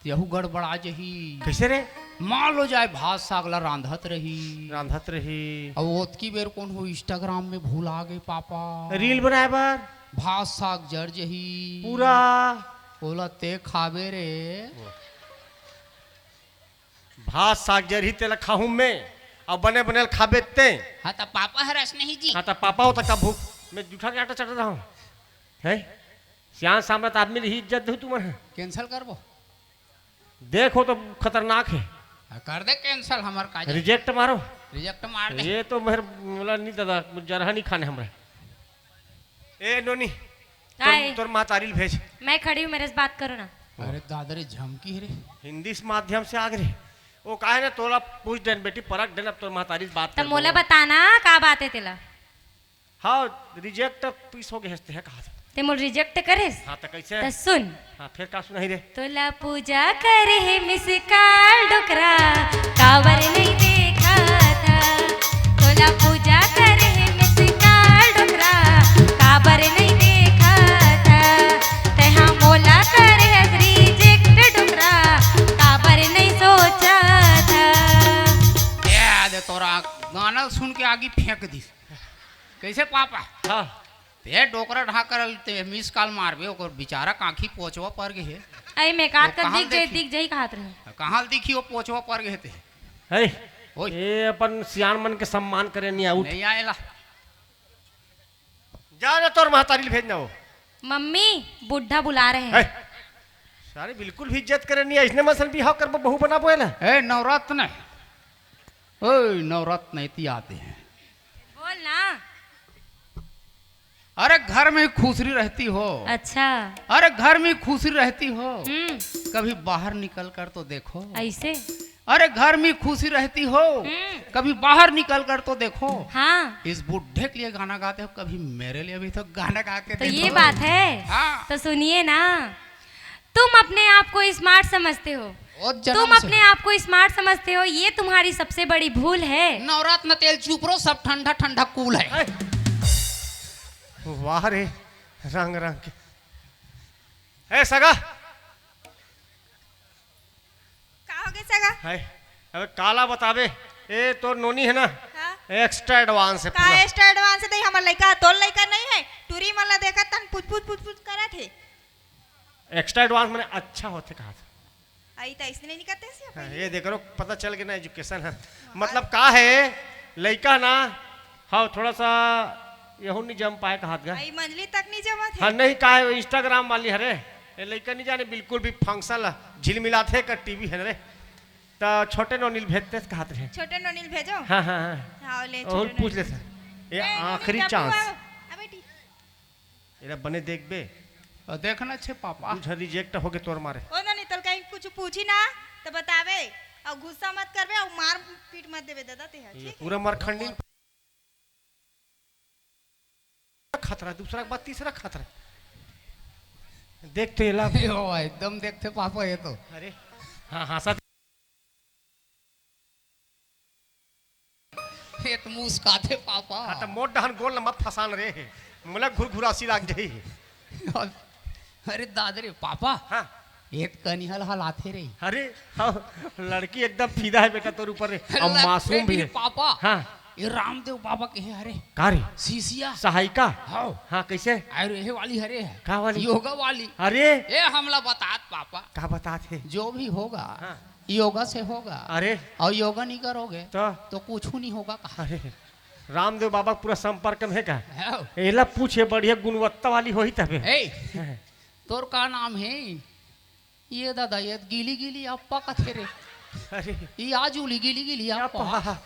त यहू गड़बड़ा जही। कैसे रे? मान लो जाए भात साग ला रांधत रही। रांधत रही। अब ओतकी बेर कोनो Instagram में भुला गे पापा। Reel बनाए बर। भात साग जर जही। पूरा। ओला ते खाबे रे। भात साग जरही तेला खाहूं मैं, अउ बने बने ल खाबे ते। हाँ, त पापा हरस नहीं जी। हाँ, त पापा हो त का भूख, मैं जूठा के आटा चटत रहूं। हैं? सियान सामरथ आदमी रही इज्जत दू तुमन। Cancel करबो? देखो तो खतरनाक है। हाँ, कर दे cancel, हमर का जाए। Reject मारो। Reject मार दे। ये तो मेर, मोला नहीं दादा, जरहा नहीं खाने हमरे। ए नोनी, काय? तोर, तोर महतारी ल भेज। मैं खड़ी हूँ, मेरे से बात करो ना। अरे दादा रे, झमकी है रे। हिंदी से माध्यम से आग रे। वो काहे ना तोला पूछ देन बेटी, परख देन, अब तोर महतारी से बात त कर मोला दो। बताना का बात है तेला? हाँ, reject पीस हो गए हंसते हैं कहा था। ते मोर रिजेक्ट करेस? हाँ, त कैसे? त सुन। हाँ, फिर का सुनाही रे? तोला पूजा करे हे मिस कॉल डोकरा, काबर नहीं देखा था। तोला पूजा करे हे मिस कॉल डोकरा, काबर नहीं देखा था। तैहा मोला करे हस रिजेक्ट डोकरा, काबर नहीं सोचा था। ए, दे तोरा गाना सुन के आगी फेंक दिस। कैसे पापा? हाँ। ते डोकरा ढाकर ते मिस कॉल मारबे, ओकर बेचारा कांखी पोचवा पर गे हे। अई में काट वो कर कहाँ दिख जाई, देखी? दिख जाई कहत रहे। कहाँ दिखी वो पोचवा पर गे हे ते? अरे, ओए। ये अपन सियान मन के सम्मान करे नहीं आउट। नहीं आएला। जा ना तोर महतारी ल भेजना हो। मम्मी, बुढ़ा बुला रहे हैं। है। सारे बिल्कुल भी इज्जत करे नहीं, इसने मसन बिहाव करबो बहू बनाबो है ना। ए, नवरत्न। ओए, नवरत्न इति आते हैं। बोल ना। अरे, घर में खुसरी रहती हो। अच्छा। अरे, घर में खुसरी रहती हो। हम्म। कभी बाहर निकल कर तो देखो। ऐसे? अरे, घर में खुसरी रहती हो। हम्म। कभी बाहर निकल कर तो देखो। हाँ। इस बुढ़े के लिए गाना गाते हो, कभी मेरे लिए भी तो गाना गा के तो देखो। ये बात है। हाँ। तो सुनिए ना, तुम अपने आप को स्मार्ट समझते हो। ओ जन्म तुम से। अपने आप को स्मार्ट समझते हो, ये तुम्हारी सबसे बड़ी भूल है। नवरत्न तेल चुप रहो, सब ठंडा ठंडा कूल है। वाह रे, रंग रंग के। ए सगा। का हो गए सगा? हाय, अबे काला बताबे। ए, तोर नोनी है ना? हाँ। एक्स्ट्रा एडवांस है का पूरा। एक्स्ट्रा एडवांस है? देख, हमर लइका, तोर लइका नहीं है। टूरी मन ला देखत तन पुछ पुछ पुछ पुछ करत है। एक्स्ट्रा एडवांस माने अच्छा होथे कहा था। आई त अइसने नहीं करते से हाँ, अपन। ये देख रो, पता चल गया ना एजुकेशन है। मतलब का है, लइका ना, हाँ, थोड़ा सा यहू नहीं जम पाए कहात गा। आई मंजली तक नहीं जमा थे। हाँ, नहीं का है, Instagram वाली हरे। ये लइका नहीं जाने, बिल्कुल भी फंक्शन ला झिलमिलाथे का टीवी है रे। त छोटे नोनी ल भेजते से कहात रहे। छोटे नोनी ल भेजो। हाँ, हाँ, हाँ। हाँ, ले, और छोटे पूछ नोनी। ले सर। ये ए, नोनी, आखिरी जा चांस। बुआ, आ बेटी। एला बने देखबे। और देखना छे पापा। दू झन रिजेक्ट होगे तोर मारे। ओ नोनी, तोल कहीं कुछ पूछी ना, तो बतावे। और गुस्सा मत करबे और मार पीट मत देबे दादा ते ह, ये ठीक है? पूरा मरखंडी खतरा, दूसरा के बाद तीसरा खतरा। देख तो ये ला। यो, एकदम देखते पापा ये तो। अरे, हाँ, हाँ, सच। ये तो मुस्काथे पापा। हाँ, तो मोर डहन गोल न मत फसान रे। मोला घुरघुरासी लाग जाही। अरे दादा रे पापा। हाँ। ये तो कनिहल हलाथे रे। अरे, हाँ, लड़की एकदम फिदा है बेटा तोर ऊपर रे। और लड़की मासूम भी रे है। पापा। हाँ। ये रामदेव बाबा के है, अरे। का रे? शिष्या। सहायिका? हाँ। हाँ, कैसे? अरे, ये वाली, अरे। का वाली? योगा वाली। अरे। ये हमला बतात पापा। का बतात है? जो भी होगा, हाँ। योगा से होगा। अरे। और योगा नहीं करोगे, तो? तो कुछ नहीं होगा कहा। अरे, रामदेव बाबा पूरा संपर्क में है का? हाँ। एला पूछे, बढ़िया गुणवत्ता वाली होही तबे। ए, हाँ। तोर का नाम है? ये दादा, ये गीली गीली अप्पा कथे रे। अरे। ये आजूली गीली गीली अप्पा। अप्पा।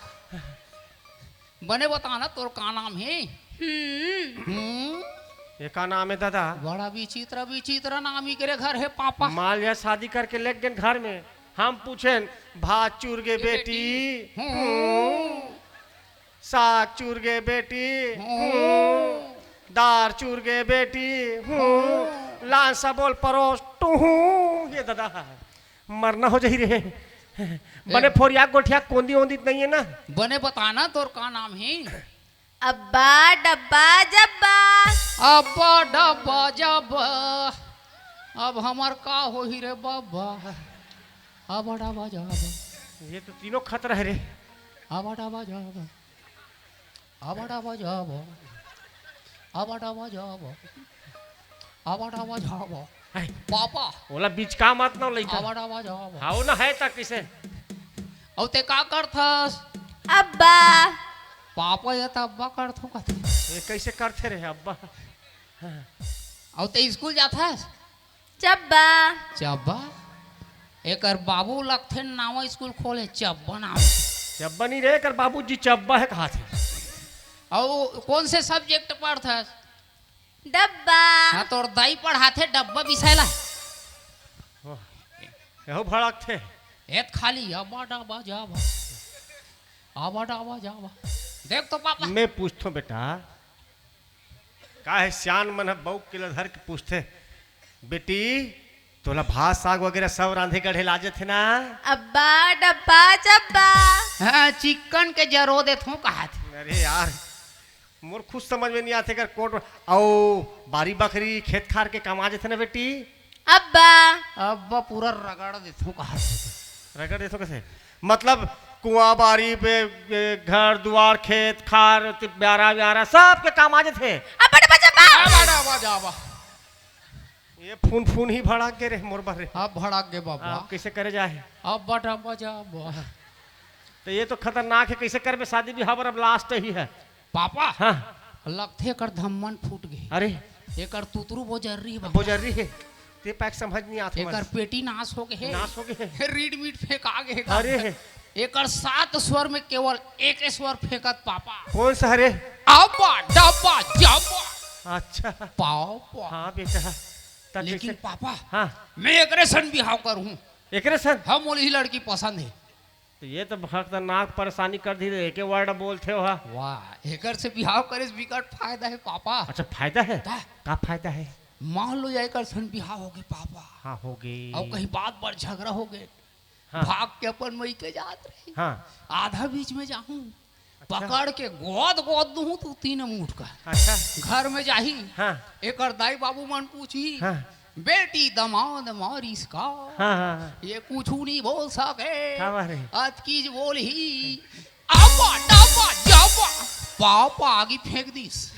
बने बता ना, तोर का नाम है? हम्म। हम्म? ये का नाम है दादा? बड़ा विचित्र विचित्र नाम ही करे घर है पापा। माल या शादी करके लेग गेन घर में, हम पूछेन, भात चूर गे ये बेटी? बेटी। हम्म। हम्म। साग चूर गे बेटी, हूँ। हूँ। दार चूर गे बेटी, हूँ। हूँ। लान सा बोल परोस, टूहूँ। ये दादा, मरना हो जाही रे। बने ए। फोरिया गोठिया कोंदी ओंदी नहीं है ना? बने बता ना, तोर का नाम है? अब्बा डब्बा जब्बा। अब्बा डब्बा जब्बा। अब हमर का होही रे बाबा? अब्बा डब्बा जब्बा। ये तो तीनों खतरा है रे। अब्बा डब्बा जब्बा। आवाडा बजावा, आवाडा बजावा, आवाडा बजावा। है। पापा। ओला बिचका मत ना लइका। आवाडा बजावा। हाव ना है त किसे? अउ ते का करथस? अब्बा। पापा ये त अब्बा करथो कथे। ये कैसे करथे रे अब्बा? अउ ते स्कूल जाथस? चब्बा। चब्बा? एकर बाबू लगथे नवा स्कूल खोले, चब्बा नाम। चब्बा नहीं रे, एकर बाबूजी चब्बा है कहा थे। अउ कौन से सब्जेक्ट पढ़थस? डब्बा। हाँ, तोर दाई पढ़ाथे डब्बा विषय ला। ओह, यहू भड़कथे। एत खाली आबा डाबा जाबा। आबा डाबा जाबा। देख तो पापा। मैं पूछथों बेटा, का हे, सियान मन ह बउक के ल धर के पूछथे, "बेटी, तोला भात साग वगैरह सब रांधे गढ़े ला जथे ना?" अब्बा, डब्बा, जब्बा। हाँ, चिक्कन के जरो देथों कहत। अरे यार, मोर खुद समझ में नहीं आथे कर कोट। अउ बारी बखरी खेत खार के काम आ जथे ना बेटी? अब्बा। अब्बा पूरा रगड़ देथों कहत। रगड़ देथों कइसे? मतलब कुआं बारी पे, ए, घर दुआर खेत खार ति-, ब्यारा ब्यारा सब के काम आ जथे। अब्बा, डब्बा, जब्बा। आबा, आबा, आबा। ये फून फून ही भड़क गे रे मोर बर रे। अब भड़क गे बाबा। अब कइसे करे जाए? अब बट अब जा बा। तो ये तो खतरनाक हे, कइसे करबे शादी बिहाव बर? अब लास्ट ही हे। पापा। हाँ। लगथे एकर धम्मन फूट गे। अरे। एकर तुतरू बोजर्री हे बाबा। बोजर्री हे। ते पैक समझ नहीं आत हे एकर बस। पेटी नाश हो गे हे। नाश हो गे हे। रीड मीट फेंका गे हे। अरे। एकर सात स्वर में केवल एक स्वर फेंकत पापा। कौन सा हरे? अब्बा, डब्बा, जब्बा। अच्छा। पापा। हाँ बेटा। तब लेकिन जैसे पापा, हाँ। मैं एकरे सन बिहाव करहूँ। एकरे सन? हाँ, मोला ही लड़की पसंद हे। तो ये तो खतरनाक परेशानी कर दी रे, एके वर्ड बोलथे हो, हाँ। वाह, एकर से बिहाव करे से बिकट फायदा हे पापा। अच्छा, फायदा हे? का? का फायदा हे? मान लो या एकर सन बिहाव हो गे पापा। हाँ, हो गे। अउ कहीं बात बर झगड़ा हो गे। हाँ। भाग के अपन मइके जात रही। हाँ। आधा बीच में जाहूँ, अच्छा। पकड़ के गोद गोद दूहूँ तू तीन मुठ का। अच्छा। घर में जाही। हाँ। एकर दाई बाबू मन पूछी, हाँ। "बेटी दमाद मारिस का?" हाँ, हाँ, हाँ। ये कुछू नहीं बोल सके। का बात हे? अतकीच बोलही, "अब्बा, डब्बा, जब्बा।" पापा आगी फेंक दिस।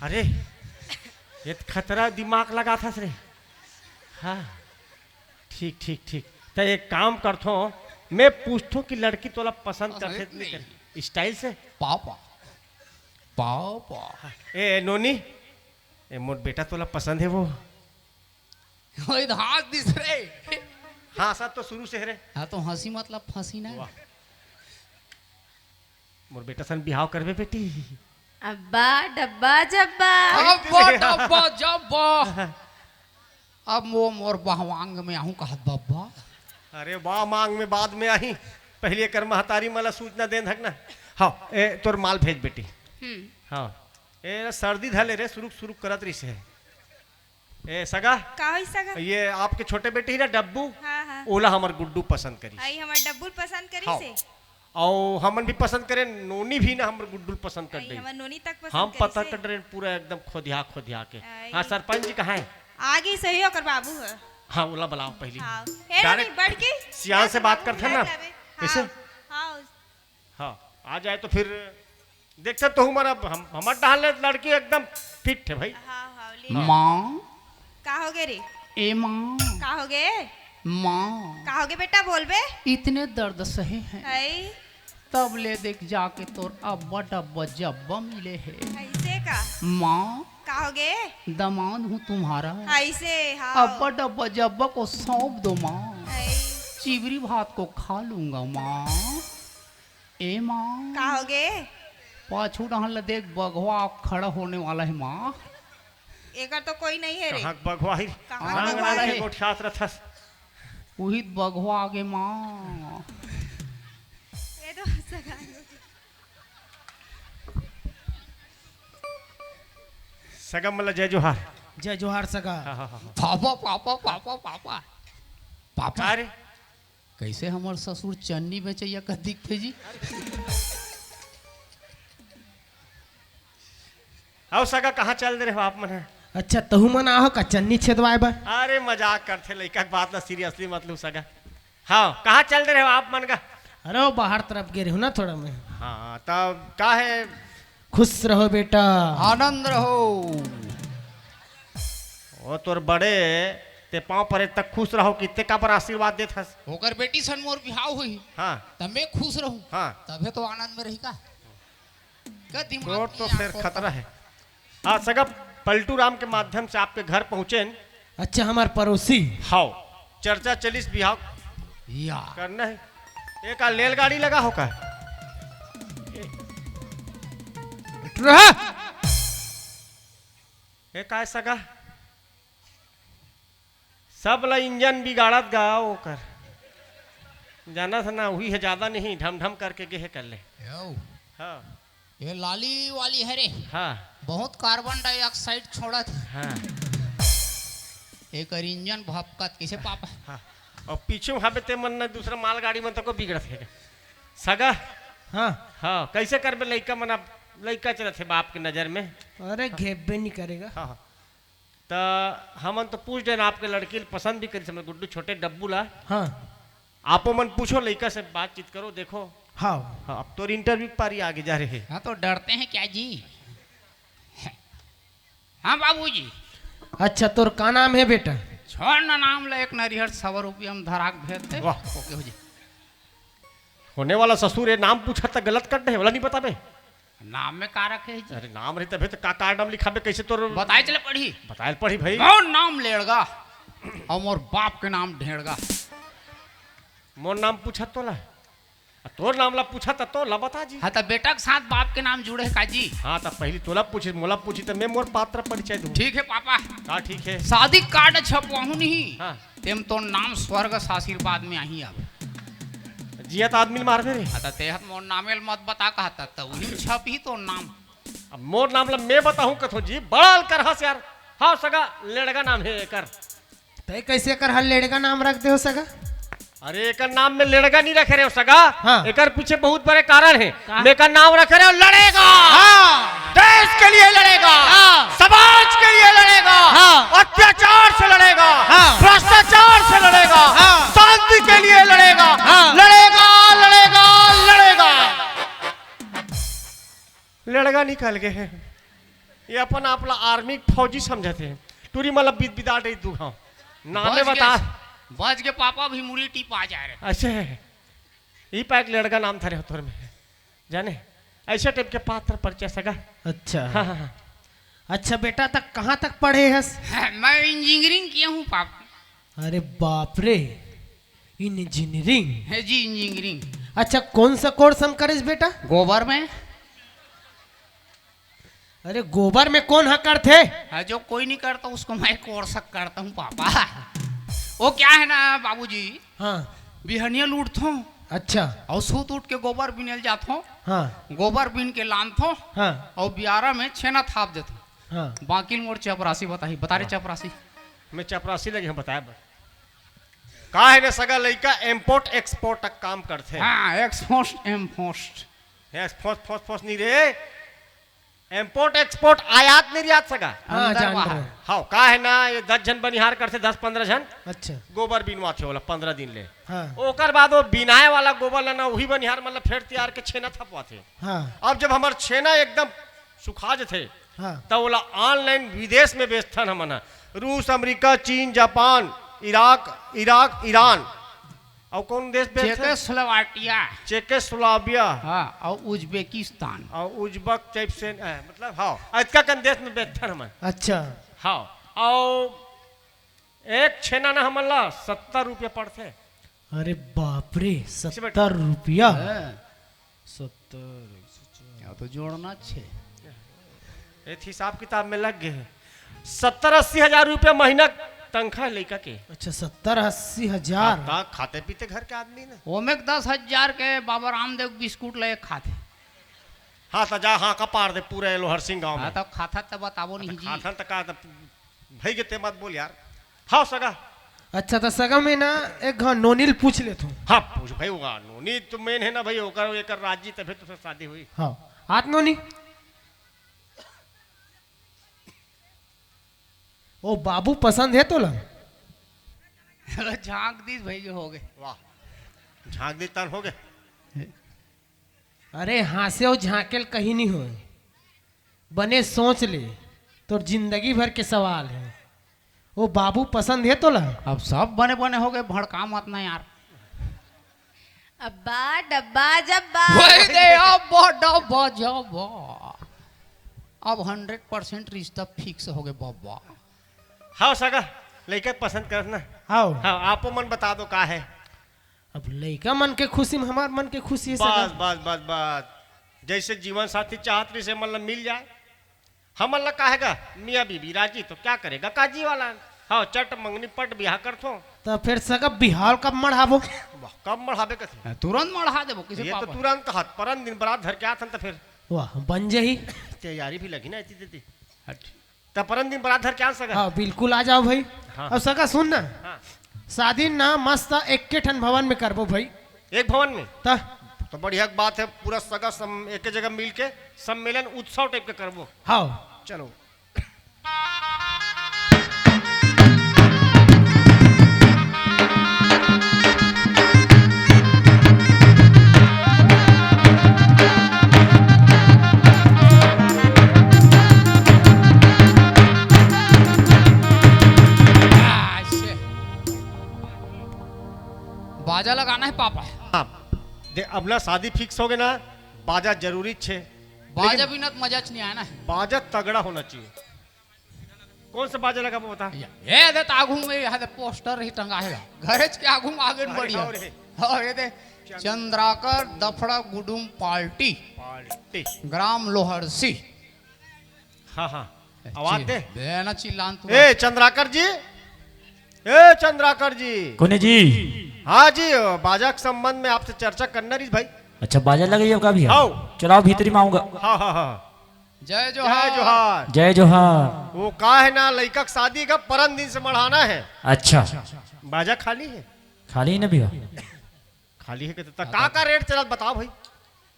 अरे, ये तो खतरा दिमाग लगाथस रे। हाँ। ठीक, ठीक, ठीक। त एक काम करथों, मैं पूछथों कि लड़की तोला पसंद अरे करथे कि नहीं नहीं। करथे? स्टाइल से? Papa, papa. ए, ए, नोनी, ए, मोर बेटा तोला पसंद हे वो? ओए, तो हंस दिस रे। हाँ, सब तो शुरू से हे रे। हाँ, तो हंसी मतलब फंसी ना। वाह। मोर बेटा सन बिहाव करबे बेटी। अब्बा, डब्बा, जब्बा। अब्बा, डब्बा, जब्बा। अब वो मोर बहवांग में आहूँ कहत बब्बा। अरे वाह, मांग में बाद में आही, पहले एकर महतारी मन ला सूचना देन हक ना। हाँ, ए, तोर माल भेज बेटी। हम्म। हाँ, ए सर्दी धले रे, सुरुक सुरुक करत रहिस हे। ए सगा, का होइस सगा? ये आपके छोटे बेटी ही ना डब्बू, हाँ, हाँ। ओला हमर गुड्डू पसंद करिस। आई हमर डब्बू पसंद करिस हाँ। हे। अउ हमन भी पसंद करेन, नोनी भी ना हमर गुड्डू ल पसंद कर आई, डरिस। हमर नोनी तक पसंद हम करिस पता हे। कर डरेन पूरा एकदम खोदिया खोदिया के। आई। हाँ, सरपंच जी कहाँ हे? आगे सही ओकर बाबू हे। हाँ, ओला बुलाओ पहली। हाँ। ए, direct नोनी, बढ़ के सियान से बात करथन ना। हाँ, ऐसे? हाँ, हाँ। हाँ, आ जाए तो फिर देखते तो हमारा हम, हमर डहान ले लड़की एकदम फिट हे भाई। हाँ, हाँ, ले। माँ। का हो गे रे? ए माँ। का हो गे? माँ। का हो गे बेटा, बोलबे? इतने दर्द सहे हैं। आई। तब ले देख जाके तोर अब्बा डब्बा जब्बा मिले हे। ऐसे का? माँ। का हो गे? दामाद हूँ तुम्हारा। ऐसे, हाँ। अब्बा डब्बा जब्बा को सौंप दो माँ। आई। चिबरी भात को खा लूंगा माँ। ए माँ। का हो गे? पाछू डहन ल देख, बघवा खड़ा होने वाला हे माँ। एकर तो कोई नहीं हे रे। कहाँ के बघवा हे? कहाँ के नांग बघवा नांग के हे? गोठियात रथस। उही त बघवा आगे माँ। ये तो सगा। सगा मन ल जय जोहार। जय जोहार सगा। हाँ, हाँ, हाँ, हाँ। Papa, papa, papa, papa. Papa. का रे? कइसे हमर ससुर चन्नी बेचइया कस दिखथे जी? अउ सगा, कहाँ चल दे रहे हो आप मन ह? अच्छा, तहू मन आहो का चन्नी छेदवाए बर? अरे मजाक करथे, लइका के बात ला seriously मत लू सगा। हाँ, कहाँ चल दे रहे हो आप मन का? अरे वो बाहर तरफ गे रहे हो ना थोड़ा मैं। हाँ, तब का हे? खुश रहो बेटा। आनंद रहो। वो तोर बड़े, ते पाँव परे तक खुश रहो, कितने का पर आशीर्वाद देत हस। ओकर बेटी सन मोर बिहाव होही। हाँ। तब मैं खुश रहूं। हाँ। तभे तो आनंद में रही का। का दिमाग तोर तो नहीं फिर आंखों खतरा का। है। हाँ, सगा पलटू राम के माध्यम से आपके घर पहुँचे। अच्छा, हमार पड़ोसी। हाव, चर्चा चलिस बिहाव या। करना है। एक आ लेलगाड़ी लगा हो का? रहा। ए, काय सगा? सब ला इंजन बिगाड़त गा ओकर। जानत ह ना, उही ह ज्यादा नहीं, ढम ढम करके गे हे कर ले। यो। हाँ। ये लाली वाली हरे। हाँ। बहुत कार्बन डाइऑक्साइड छोड़त हे। हाँ। एकर इंजन भपकत कइसे पापा? हाँ। अउ पीछू हाबे ते मन न दूसरा मालगाड़ी मन तको बिगड़त हे। सगा। हाँ। हाँ, कइसे करबे लइका मन, अब लइका चलत हे बाप के नजर में। अरे, घेबे नहीं करेगा। हाँ, हाँ। त हमन तो पूछ देन, आपके लड़की ल पसंद भी करिस हमन गुड्डू छोटे डब्बू ला। हाँ। आपो मन पूछो, लइका से बातचीत करो, देखो। हाँ। हाँ, अब तोर इंटरव्यू के पारी आगे जा रहे। हाँ, तो डरते हैं क्या जी? हाँ बाबूजी। अच्छा, तोर का नाम हे बेटा? छोड़ ना नाम ले, एक नरिहर सवा रुपया में धराक भेज दे। वाह। ओके हो जी। होने वाला ससुर, ये नाम पूछा त गलत कर दे, वाला नहीं बताबे। नाम में का रखे है जी? अरे नाम रही तभे तो का, का नाम लिखाबे, कैसे तोर बताए चले पढ़ी। बताए पढ़ी भाई। मोर नाम लेड़गा और मोर बाप के नाम ढेड़गा। मोर नाम पूछा तोला, आ तोर नाम ला पूछा त तोला बता जी। हाँ, त बेटा के साथ बाप के नाम जुड़े है का जी? हाँ, त पहली तोला पूछी, मोला पूछी त मैं मोर पात्र परिचय दूँ। ठीक है पापा। का ठीक है? शादी कार्ड छपवाहूँ नहीं। हाँ। तेम तो नाम स्वर्ग से आशीर्वाद में आही अब। जियत आदमी ल मारबे रे। हाँ, त तेहत मोर नामे ल मत बता कहता, त उही छप ही तो नाम। अब मोर नाम ला मैं बताहूँ कथो जी, बड़ा अलकर हस यार। हाँ सगा, लेड़गा नाम है एकर। तय कैसे एकर हर लेड़गा नाम रख दे हो सगा? अरे एकर नाम में लेड़गा नहीं रखे रहे हो सगा। हाँ। एकर पीछे बहुत बड़े कारण है। का? मैं एकर नाम रखे रहे हो लड़ेगा। हाँ। देश के लिए लड़ेगा। हाँ। समाज के लिए लड़ेगा। हाँ। अत्याचार से लड़ेगा। हाँ। भ्रष्टाचार से लड़ेगा। हाँ। शांति के लिए लड़ेगा। हाँ। लड़ेगा, लड़ेगा, लड़ेगा। लड़गा निकल गए हैं। ये अपन आप ला आर्मी फौजी समझत हे। टूरी मतलब बिद बिदा डे दू हाँ। नामे बच बता। गए, बच गए पापा, भी मुड़ी टीप आ जा रहे। ऐसे है। ई पैक लड़गा नाम था रे तोर में। जाने? ऐसे टाइप के पात्र परिचय सगा। अच्छा। हाँ, हाँ, हाँ। अच्छा बेटा, तक कहाँ तक पढ़े हस? मैं इंजीनियरिंग किया हूँ पापा। अरे बाप रे, इंजीनियरिंग? है जी, इंजीनियरिंग। अच्छा, कौन सा कोर्स हम करेस बेटा? गोबर में। अरे गोबर में कौन हा करथे? हाँ, जो कोई नहीं करता उसको मैं कोर्स करता हूँ पापा। वो क्या है ना बाबूजी, हाँ। बिहनिया ल उठथों। अच्छा। और सूत उठ के गोबर बिनेल जाथों। हाँ। गोबर बिन के लानथों। हाँ। और बियारा में छेना थाप देथों। हाँ। बाकी ल मोर चपरासी बताही, बता रे चपरासी। मैं चपरासी लगे हम बताए बर। का है ने सगा लइका इम्पोर्ट एक्सपोर्ट तक काम करथे। हाँ, export import. Export force force नहीं रे। इम्पोर्ट एक्सपोर्ट आयात निर्यात सगा। हाँ, अंदर जान बाहर। रहे। हाँ, का है ना, ये दस झन बनिहार करथे, दस पन्द्रह झन। अच्छा। गोबर बिनवाथे ओला पन्द्रह दिन ले। हाँ। ओकर बाद वो बिनाए वाला गोबर ला ना, वही बनिहार मतलब फेर तियार के छेना थपवाथे। हाँ। अब जब हमर छेना एकदम सुखा जथे, हाँ। त ओला ऑनलाइन विदेश में बेचथन हमन ह। रूस, अमेरिका, चीन, जापान, इराक, इराक, ईरान, अउ कौन देश बेचथे? चेकोस्लोवाकिया। चेकोस्लोवाकिया। हाँ, अउ उज्बेकिस्तान। अउ उज्बक टाइप से, अ, मतलब, हाँ, अतका कन देश में बेचथन हमन। अच्छा। हाँ, अउ एक छेना ना हमन ला सत्तर रुपया पड़थे। अरे बाप रे, किसी में सत्तर रुपया? हाँ। सत्तर, एक सौ चार। या तो जोड़ना छे। एक हिसाब किताब में लग गए हैं। सत्तर अस्सी हजार रुपया महीना तनख्वाह है लइका के। अच्छा, सत्तर अस्सी हजार। हाँ, ता खाते पीते घर के आदमी ना। ओमे के दस हजार के बाबा रामदेव बिस्कुट ले खाथे। हाँ, तो जा, हाँ, का पार दे पूरा ये लोहर सिंह गाँव हाँ, में। तो खाता त बताबो हाँ, नहीं तो जी। खाथन त का, त भाई के ते मत बोल यार। हाँ, सगा। अच्छा, तो सगा में ना एक घा नोनी ल पूछ लेथों। हाँ, पूछ भाई, होगा। नोनी तो मेन है ना भाई, ओकर, एकर राजी तभे तो शादी हुई। हाँ, आत नोनी। ओ बाबू पसंद है तोला? झांक दीस भाई, जो हो गए। वाह, झांक दीस तन हो गए। अरे हाँसे अउ झांकेल कहीं नहीं होए, बने सोच ले, तोर जिंदगी भर के सवाल है। ओ बाबू पसंद है तोला? अब सब बने बने हो गए, भड़का मत ना यार। अब्बा डब्बा जब्बा। वही दे, अब्बा डब्बा जब्बा। अब हंड्रेड परसेंट रिश्ता फिक्स हो गए बब्बा। हाँ सगा, लइका पसंद करस ना। हाँ। हाँ, आपो मन बता दो का है। अब लइका मन के खुशी में हमार मन के खुशी है सगा। बस, बस, बस, बस। जैसे जीवन साथी चाहत रहिसे मन ला मिल जाए। हमन ला काहेगा मियाँ बीबी राजी तो क्या करेगा काजी वाला। हाँ, चट मंगनी पट बिहा करथो। तो फिर सगा बिहाव कब मढ़ाबो? वाह, कब मढ़ाबे कथे? हाँ, तुरंत मढ़ा देबो, किसे ये तो पापा? तुरंत हाथ परन दिन बरात धर के आथन तो फिर। वाह, बन जाही। तैयारी भी लगी ना इतनी देती। हट। त परन दिन बरात धर के आ सगा। हाँ, बिल्कुल आ जाओ भाई। हाँ। अब सगा सुन ना, हाँ। शादी ना मस्त एक के ठन भवन में करबो भाई। एक भवन में? त? तो बढ़िया बात है, पूरा सगा सम-, एक जगह मिल के सम्मेलन उत्सव टाइप के करबो। हाँ। चलो। बाजा लगाना है पापा। हाँ, दे, अब ना शादी फिक्स हो गए ना, बाजा जरूरी छे। बाजा लेकिन बिना तो मजा च नहीं आया ना। बाजा तगड़ा होना चाहिए। कौन सा बाजा लगाबो बता? ये, ये दे तो आगू में, यहाँ दे पोस्टर ही टंगा है। घरेज के आगू में आगे अरे बढ़िया। हाँ रे। हाँ, ये दे चंद्राकर दफड़ा गुडुम पार्टी। पार्टी। ग्राम लोहरसी। हाँ, हाँ। आवाज दे। बे ना चिल्लान तू। ए, चंद्राकर जी। ए, चंद्राकर जी। कोने जी? हाँ जी, बाजा के संबंध में आपसे चर्चा करना रही भाई। अच्छा, बाजा लगाइए का भी है? हाँ। चलाओ, भीतरी में आऊंगा। हाँ, हाँ, हाँ। जय जोहार। जय जोहार। जय जोहार। वो का है ना, लइका के शादी का परन दिन से मढ़ाना है। अच्छा। बाजा खाली है? खाली है ना भैया? खाली है कहते, त का, का रेट चलत बताओ भाई।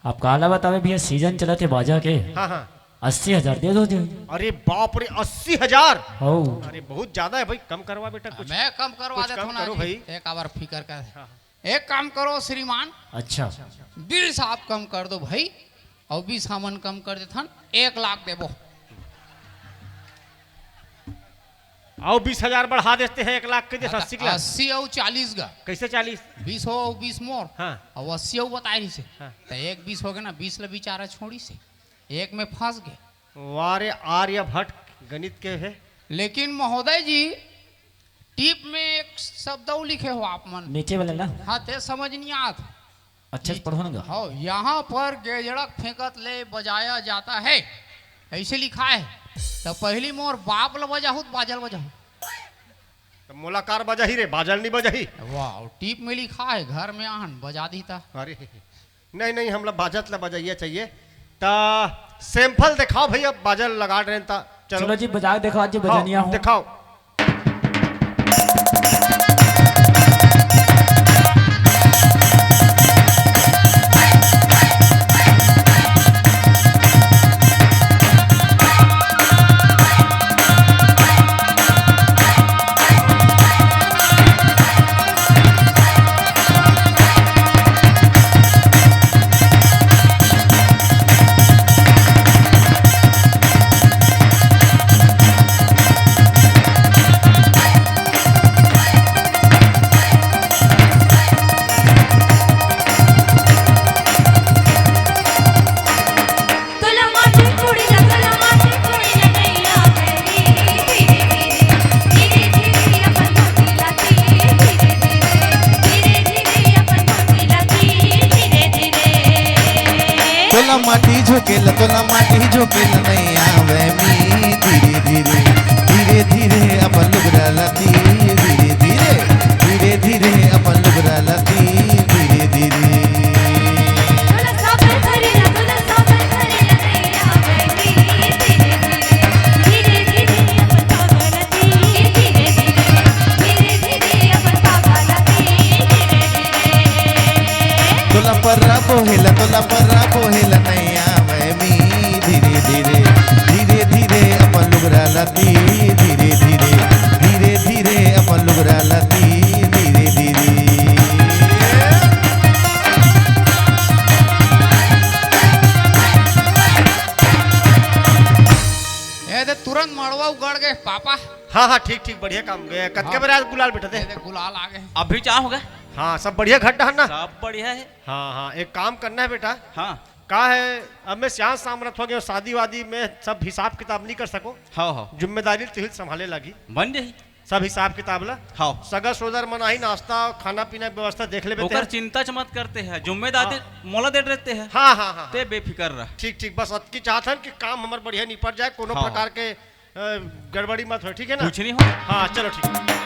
आप काला बतावे भैया, सीजन चलत है बाजा के। हाँ, हाँ। अस्सी हजार दे दो जी। अरे बाप रे, अस्सी हजार? हो। अरे बहुत ज्यादा है भाई, कम करवा बेटा कुछ। मैं कम करवा कुछ देता कम हूँ ना करो जी। भाई। एक आवर फिकर कर। हाँ, हाँ। एक काम करो श्रीमान। अच्छा। बीस आप कम कर दो भाई, और बीस हमन कम कर देथन, एक लाख देबो। आओ, बीस हजार बढ़ा देते हैं, एक लाख के दे, हाँ, अस्सी के लाख। अस्सी और चालीस गा। कैसे चालीस? बीस हो, बीस मोर। हाँ। और अस्सी और बताए रही से। हाँ। तो एक बीस हो गए ना, बीस ले बेचारा छोड़ी से, एक में फंस गए। वाह रे आर्यभट्ट, गणित के है। लेकिन महोदय जी, टीप में एक शब्द और लिखे हो आप मन। नीचे वाला ना? हाँ, ते समझ नहीं आत। अच्छा से पढ़ो ना गा। हाँ, यहाँ पर गेजड़क फेंकत ले बजाया जाता है, ऐसे लिखा है। तो पहली मोर बाप ल बजाहू, बाजल बजाहू। तो मोला कार बजाही रे, बाजल नहीं बजाही। वाह, और टीप में लिखा है, घर में आहन बजा दी था। अरे, नहीं, नहीं, हमला बाजत ला बजाइया चाहिए। ता सैंपल दिखाओ भैया, बाजल लगा रहे हैं ता। चलो। चलो जी, बजा के दिखाओ, आज हाँ, बजानिया हो। दिखाओ। तोला माटी झोंकेल, तोला माटी झोंकेल नइ आवे मी। धीरे धीरे, धीरे धीरे अपन लुगरा लाती। धीरे धीरे, धीरे धीरे अपन लुगरा लाती। धीरे धीरे। तोला पर्रा बोहेला, तोला पर्रा बोहेला नइ आवे मी। धीरे धीरे, धीरे धीरे अपन लुगरा लाती। धीरे धीरे, धीरे धीरे अपन लुगरा लाती। धीरे धीरे। ए दे तुरंत मड़वा उगड़ गए पापा। हाँ, हाँ, ठीक, ठीक, बढ़िया काम। ए, कतके हाँ। बेर आज गुलाल बेटा दे? ए दे गुलाल आ गए। अभी क्या होगा? हाँ, सब बढ़िया घट डहन ना? सब बढ़िया है। हाँ, हाँ, एक काम करना है बेटा। हाँ। का है, अब मैं सियान सामरथ हो गया, शादी वादी में सब हिसाब किताब नहीं कर सको। हाँ, हाँ। जिम्मेदारी तुही संभाले लागी। बन जाही। सब हिसाब किताब ला। हाँ। सगा सोदर मन आही, नाश्ता, खाना पीना के व्यवस्था देख लेबे ओकर तेहा। चिंता च मत करते है, जिम्मेदारी हाँ। मोला दे देते है। हाँ, हाँ, हाँ, ते हाँ। बेफिकर रह। ठीक, ठीक, बस अतकी चाहत हन कि काम हमर बढ़िया निपट जाए, कोनो हाँ। प्रकार के, अ, गड़बड़ी मत हो, ठीक है ना? कुछ नहीं हो। हाँ, चलो ठीक।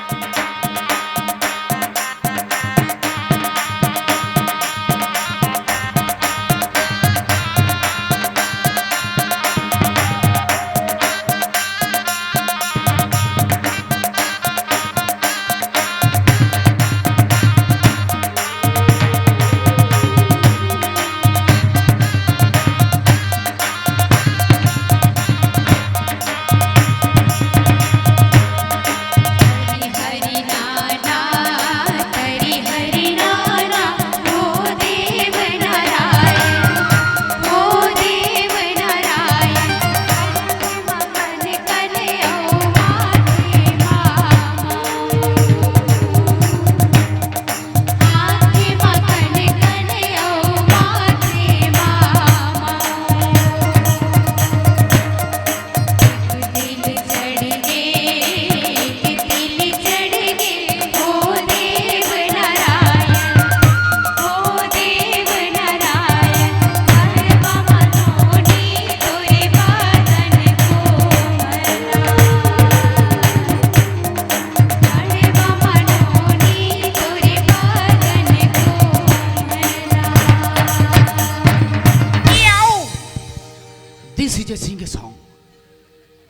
This is a sing song.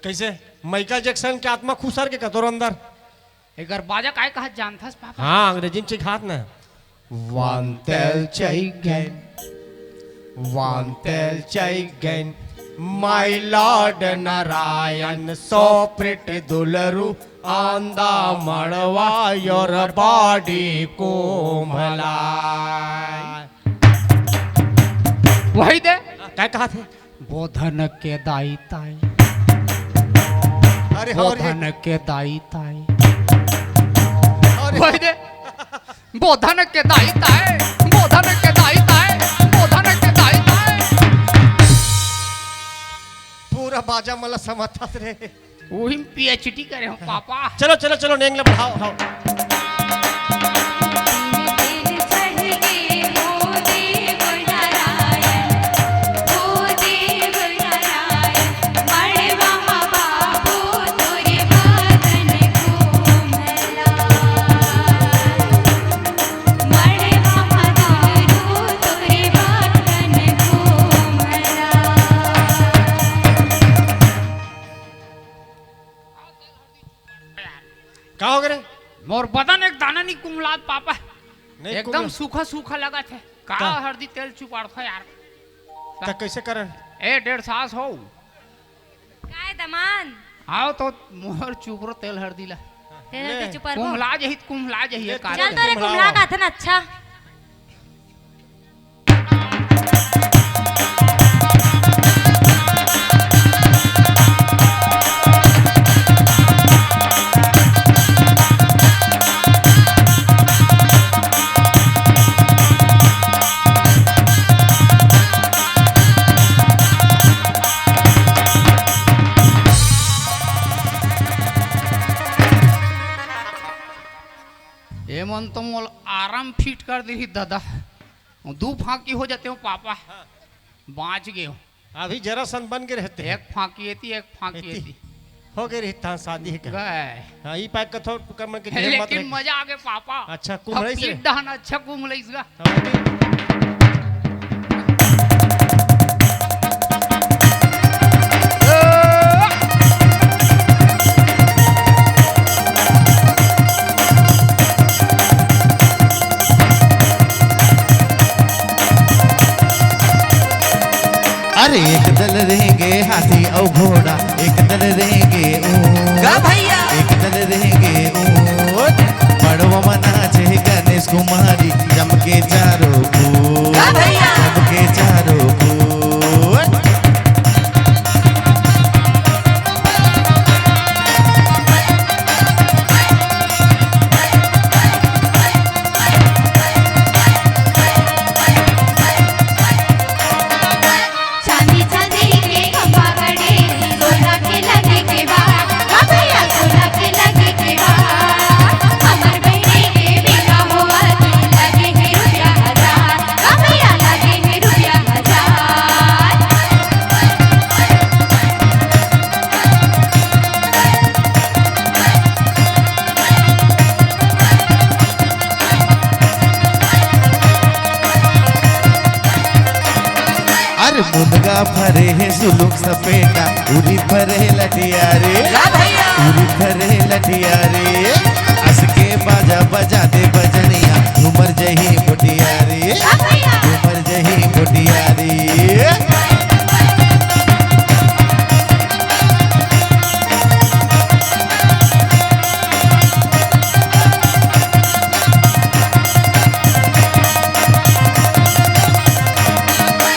कइसे? माइकल जैक्सन के आत्मा खुसर गे का तोर अंदर? एकर बाजा काय कहत जानथस पापा? हाँ, अंग्रेजी में सिखात ना। One tail chicken, one tail chicken, my lord Narayan, सौ फीट दुलरू, आंदा मड़वा, your body कोमला। वही दे। काय कहत हे? बोधन के दाई ताई। अरे, अरे। बोधन के दाई ताई। अरे। वही दे। बोधन के दाई ताय, बोधन के दाई ताय, बोधन के दाई ताय। पूरा बाजा मला समझत रे। उही में PhD करे हो पापा। चलो, चलो, चलो, नेंग ले बढ़ाओ, बढ़ाओ। का हो गे रे? मोर बदन एक दाना नहीं कुमलात पापा। नहीं एकदम कुमला- सूखा सूखा लगत हे। का का? हरदी तेल चुपाड़थो यार। त कइसे करन? ए डेढ़ सास हो। काय दमान? आओ तो मोर चुपरो तेल हरदी ला। तेल ले। हरदी चुपार हो। कुमला जही, कुमला जही ले, एक तू काज चल तो रे कुमला कुमला हो। का थन अच्छा। ए मन तो मोल आराम फिट कर दिही दादा। दू फांकी हो जाते हो पापा। हाँ। बाँच गे हो। अभी जरा सन बन के रहते हैं। एक फांकी एती, एक फांकी एती। एती। हो गे रही था शादी का। गए। हाँ, ई पाइप का थोड़ा कम के जेब मत लेकिन रख। मजा आ गया पापा। अच्छा, कुम अब रईस रे। पीठ डहान अच्छा कुम लईस गा। हाँ, अभी। अरे एक दल रेंगे हाथी अउ घोड़ा, एक दल रेंगे ऊंट। का भैया? एक दल रेंगे ऊंट। मड़वा म नाचे गणेश कुमारी, जम के चारों कूट। का भैया? जम के चारों कूट। चांदी चांदी के खंभा गड़े, सोना के लगे के बा, का भैया सोना के लगे के बा। हमर बहिनी के बियाह होवत, लगे हे रुपया हजार, का भैया लगे हे रुपया हजार। अरे मुनगा फरे हे सुलुक सपेटा, उरी फरे लठिया रे। का भैया? उरी फरे लठिया रे। असके बाजा बजा दे बजनिया, झूमर जही मोटिया रे। का भैया? झूमर जही मोटिया रे।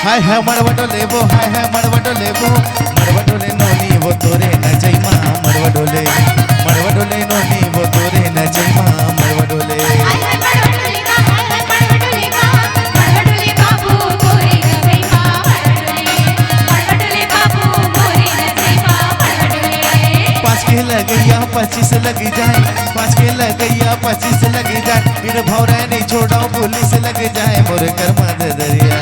हाय हाय मड़वा डोले वो, हाय हाय मड़वा डोले वो, मड़वा डोले नोनी वो तोरे नचई मा, मड़वा डोले, मड़वा डोले नोनी वो तोरे नचई मा, मड़वा डोले। हाय हाय मड़वा डोले बा, हाय हाय मड़वा डोले बा, मड़वा डोले बाबू तोरे गवई मा, मड़वा डोले, मड़वा डोले बाबू तोरे नचई मा, मड़वा डोले। पाँच के लगइया पच्चीस लग जाए, पाँच के लगइया पच्चीस लग जाए, फिर भौरा नहीं छोड़ो पुलिस लग जाए। मोर करमा ददरिया,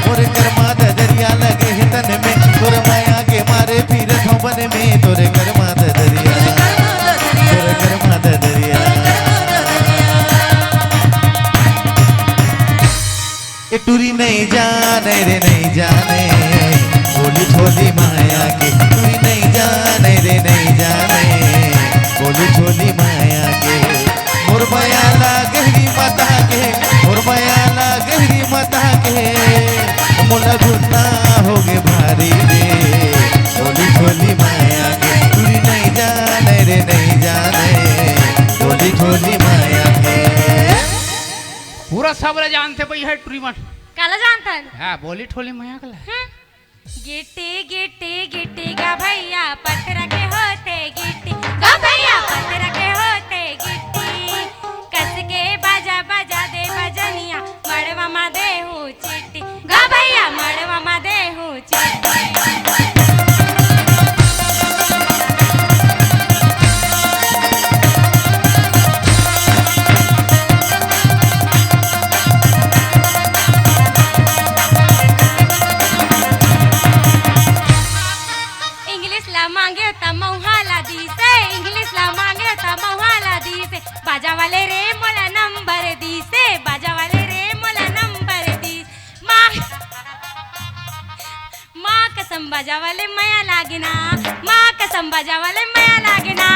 मोर करमा ददरिया लगे हे तन में, तोर माया के मारे फिरत हों बन में। तोर करमा ददरिया, तोर करमा ददरिया। ए टूरी नहीं जाने रे नहीं जाने, बोल बोली छोली माया के, तू नहीं जाने रे, नहीं जाने। बोली छोली माया के, मोर माया ला गहरी मता के, मोर माया ला गहरी मता के, मोला गुस्सा होगे भारी रे। बोली छोली माया के, तू नहीं जाने रे, नहीं जाने। बोली छोली माया के। पूरा सब ला जानथे भई हे टुरी मन। काला जानथन? हाँ, बोली ठोली माया के ला। हम्म। गिट्टी, गिट्टी, गिट्टी, गा भैया पत्थर के होथे गिट्टी, गा भैया पत्थर के होथे गिट्टी। कस के बाजा बजा दे बजनिया, मड़वा मा देहूँ चिट्टी, गा भैया मड़वा मा देहूँ चिट्टी। इंग्लिश ला मांगे त मऊहा ला दीसे, इंग्लिश ला मांगे त मऊहा ला दीसे। बाजा वाले रे मोला नंबर दीसे, बाजा वाले रे मोला नंबर दीस। माँ, माँ कसम बाजा वाले मया लागे ना, माँ कसम बाजा वाले मया लागे ना।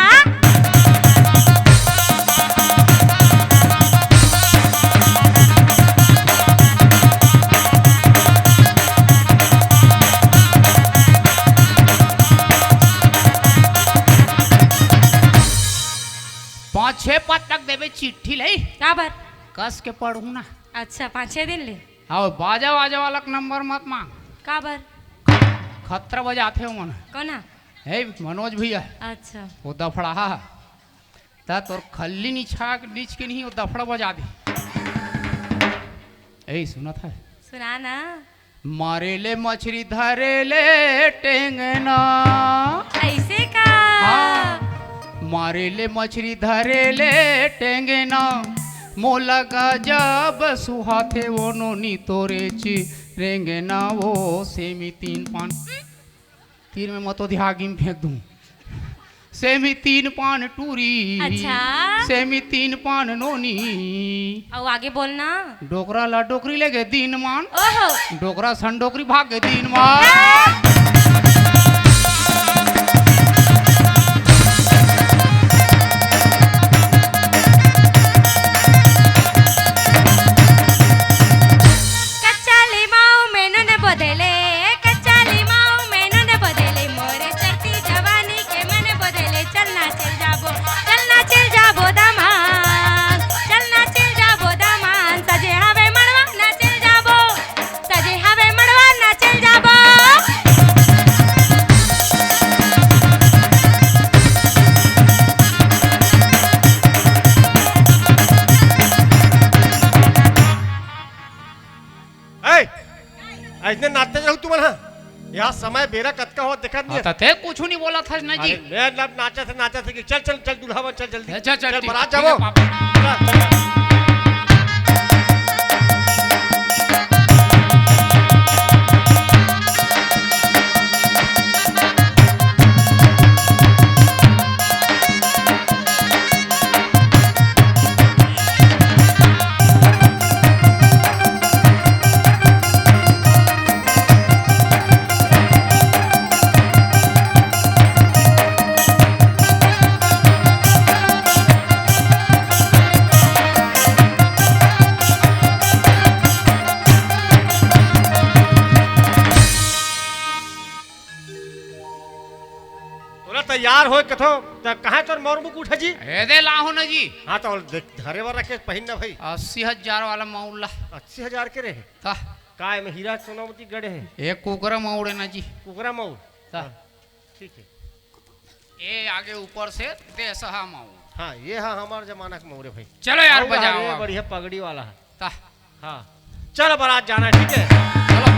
पाँच छह पद तक देबे चिट्ठी ले। काबर? कस के पढ़हूँ ना। अच्छा, पाँच छह दिन ले। हाँ, बाजा वाजा वाला के नंबर मत मांग। काबर? खतरा बजाथे ओमन। कोन हा? हे मनोज भैया। अच्छा। वो दफड़ाहा। ता तोर खल्ली निछा, नीच के नहीं, वो दफड़ा बजा दे। ए, सुनत हे? सुना ना। मारे ले मछरी धरे ले टेंगना। ऐसे का? हाँ। मारे ले मछरी धरे ले टेंगना, मोला गजब सुहाथे वो नोनी तोरे ची रेंगना वो सेमी तीन पान। तीर में मतो दिहागी में फेंक दूं। सेमी तीन पान टूरी। अच्छा। सेमी तीन पान नोनी। अउ आगे बोलना। डोकरा ला डोकरी लेगे दीन मान। ओहो। डोकरा सन डोकरी भागे दीन मान। कच्चा लिमाऊ में नून बोदेले, कच्चा लिमाऊ में नून बोदेले, मोरे चढ़ती जवानी के मन बोदेले, चलना चल जाबो, चलना चल जाबो दामान, चलना चल जाबो दामान, सजे हवे मड़वा ना चल जाबो, सजे हवे मड़वा ना चल जाबो। ए, अइसने नाचते रहू तुमन हा। यहाँ समय बेरा कतका होत देखत नहीं। हाँ, त ते कुछु नहीं बोलत हस ना जी। अरे, मैं ना नाचत हे, नाचत हे कि चल, चल, चल, दूल्हा बन, चल जल्दी। चल, चल, चल, चल, ठीक, बारात ठीक जावो। है, पापा। चल, चल। तोला तैयार होय कथो, त कहाँ तोर मौर मुकुट है जी? एदे लाहो न जी। हाँ, तो देख, धरे बर रखे, पहिन ना भाई। अस्सी हजार वाला मौर ला। अस्सी हजार के रहे? ता। काय में हीरा सोना मोती गड़े है? एक कुकरा मौर है ना जी। कुकरा मौर? ता। हाँ, ठीक है। ए आगे ऊपर से देसहा मौर। हाँ, ये हा हमार जमाना के मौर है भाई। चलो यार, और बजाओ अरे, आप। बढ़िया पगड़ी वाला है। ता। हाँ, चल बारात जाना है, ठीक है? चलो।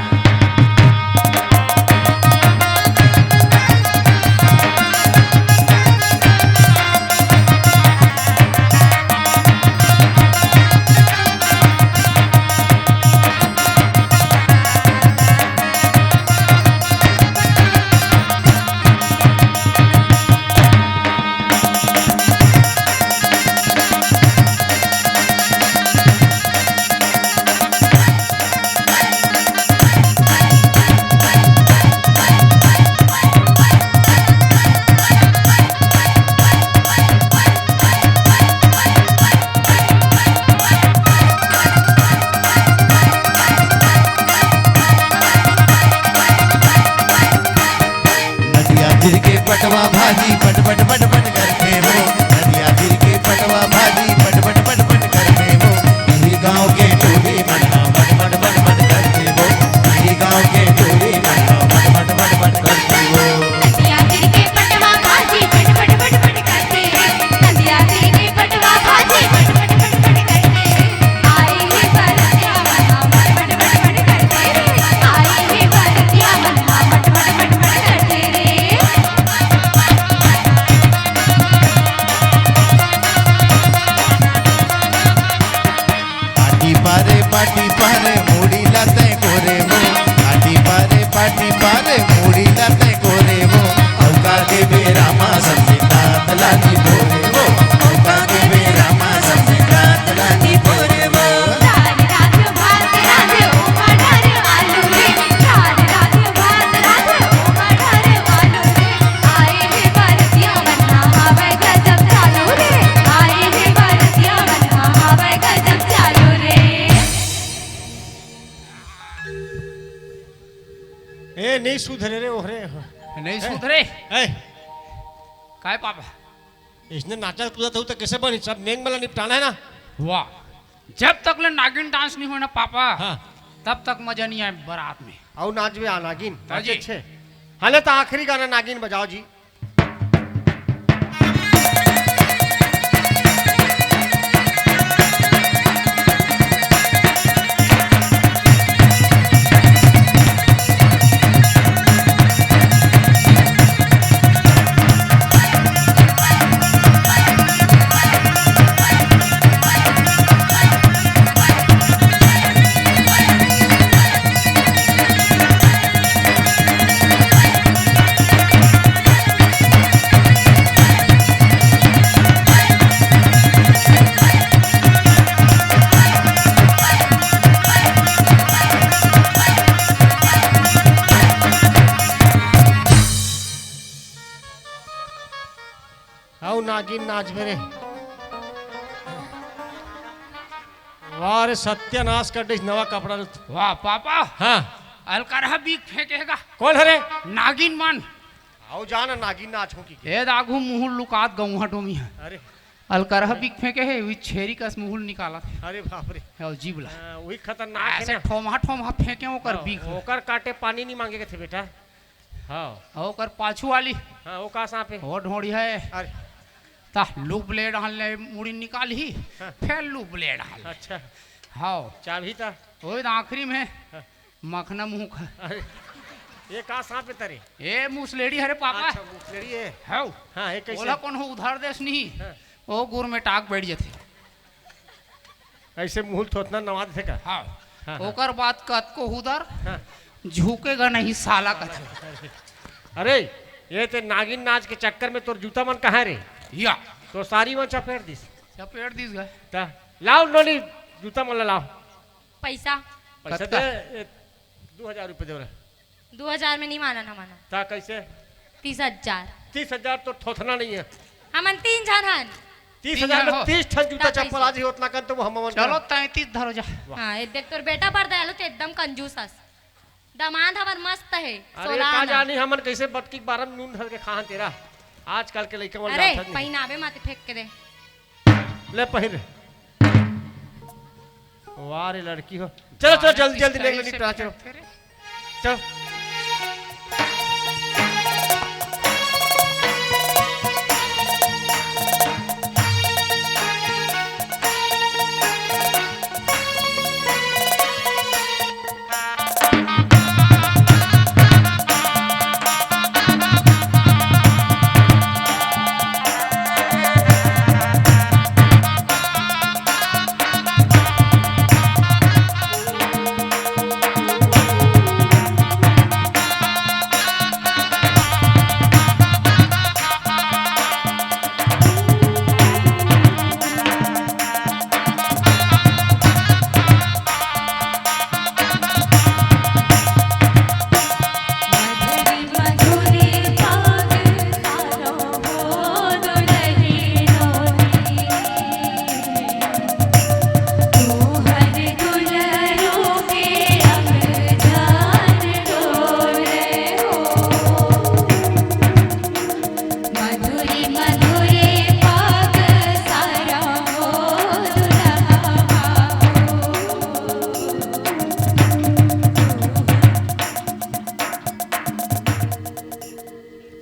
पटवा भाजी पट पट पट पट करथे वो, नदिया तीर के पटवा भाजी पट पट पट पट करथे वो, इही गाँव के टूरी मन ह पट पट पट पट करथे वो, इही गाँव के टूरी मन ह पट पट पट पट करथे वो। नदिया तीर के पटवा भाजी पट पट पट पट करथे रे, नदिया तीर के पटवा भाजी पट पट पट पट करथे रे, आए हे बरतिया मन ह पट पट पट पट करथे रे, आए हे बरतिया मन ह पट पट पट पट करथे रे। पाटी पारे, पाटी पारे, मुड़ी ला तैं कोरे वो। पाटी पारे, पाटी पारे, मुड़ी ला तैं कोरे वो। अउ का के बेरा मा समझे तात ला नी भोरे वो। अउ का के बेरा मा समझे तात ला नी भोरे वो। दाल रात भात रात ओ मटर आलू रे। दाल रात भात रात ओ मटर आलू रे। आए हे बरतिया मन ह हावय गजब चालू रे। आए हे बरतिया मन ह हावय गजब चालू रे। ए, नहीं सुधरे रे, ओहरे। नहीं सुधरे? ए। काय पापा? इसने नाचत कूदत हूँ तो कैसे बनी? सब नेंग मला निपटाना है ना। वाह, जब तक ले नागिन डांस नहीं होय ना पापा, हाँ। तब तक मजा नहीं आए बारात में। अउ नाचबे आ नागिन, हाँ जी। अच्छे। हाले तो आखिरी गाना नागिन बजाओ जी। अउ नागिन नाचबे रे। वाह रे, सत्यानाश कर दे नवा कपड़ा ल। वाह पापा। हाँ। अलकरहा बीक फेंके हे का? कौन हरे? नागिन मन। अउ जा ना नागिन नाच हो की। ए दागू मुहुल लुकात गौहा डोमी है। अरे। अलकरहा बीक फेंके हे, वही छेरी कस मुहुल निकालत हे। अरे बाप रे। हे, अउ जीभ ला। हाँ, वही खतरनाक है ऐसे ना। ठोमहा ठोमहा फेंके ओकर हाँ, बीक। ओकर काटे पानी नहीं मांगे के थे बेटा। हाँ। अउ ओकर पाछू वाली। हाँ, वो का सांप है? वो ढोड़ी है। अरे। ता लूप ले डाल ले मुड़ी निकाल ही। हाँ। फिर लूप ले डाल। अच्छा। हाँ। चाबी ता? वही तो आखिरी में। हाँ। मखना मुंह का। अरे, ये का सांप है तरे? ए मुसलेड़ी हरे पापा। अच्छा, मुसलेड़ी है। हाउ। हाँ, ये कैसे? ओला कौन हो उधार देस नहीं। हाँ। ओ गुर में टाक बैठ जाथे। ऐसे मुंह थोथना नवा देथे का? हाँ। हाँ, हाँ। ओकर बाद कतको उधर हाँ। झुकेगा नहीं साला कथे। अरे, ये ते नागिन नाच के चक्कर में तोर जूता मन कहाँ रे? या। तो सारी मन चपेट दिस। चपेट दिस गए। ता, लाओ नोनी, जूता मन ला लाओ। पैसा। पैसा कतका? दे, ए, दू हजार रुपये दे रहे। दू हजार में नहीं माना ना माना। ता कैसे? तीस हजार। तीस हजार तो थोथना नहीं है। हमन तीन झन हन। तीस हजार तीन झन में हो। तीस ठन जूता ता चप्पल कैसे? आज ही उतना कन तो वो हम चलो तैंतीस धरो जा। वाह। हाँ, ये देख तोर बेटा परदा आलू तो एकदम कंजूस अस। दामाद हमर मस्त है, अरे सोलह का आना। जानी हमन कैसे बटकी के बारह में नून धर के खाहन तेरा। आजकल के लइका मन अरे, जानथन नहीं। पहिनावे माते फेंक के दे। ले पहिर। वाह रे लड़की हो। चलो, चलो, जल्दी, जल्दी, निकलो, निकलो, चलो। चलो।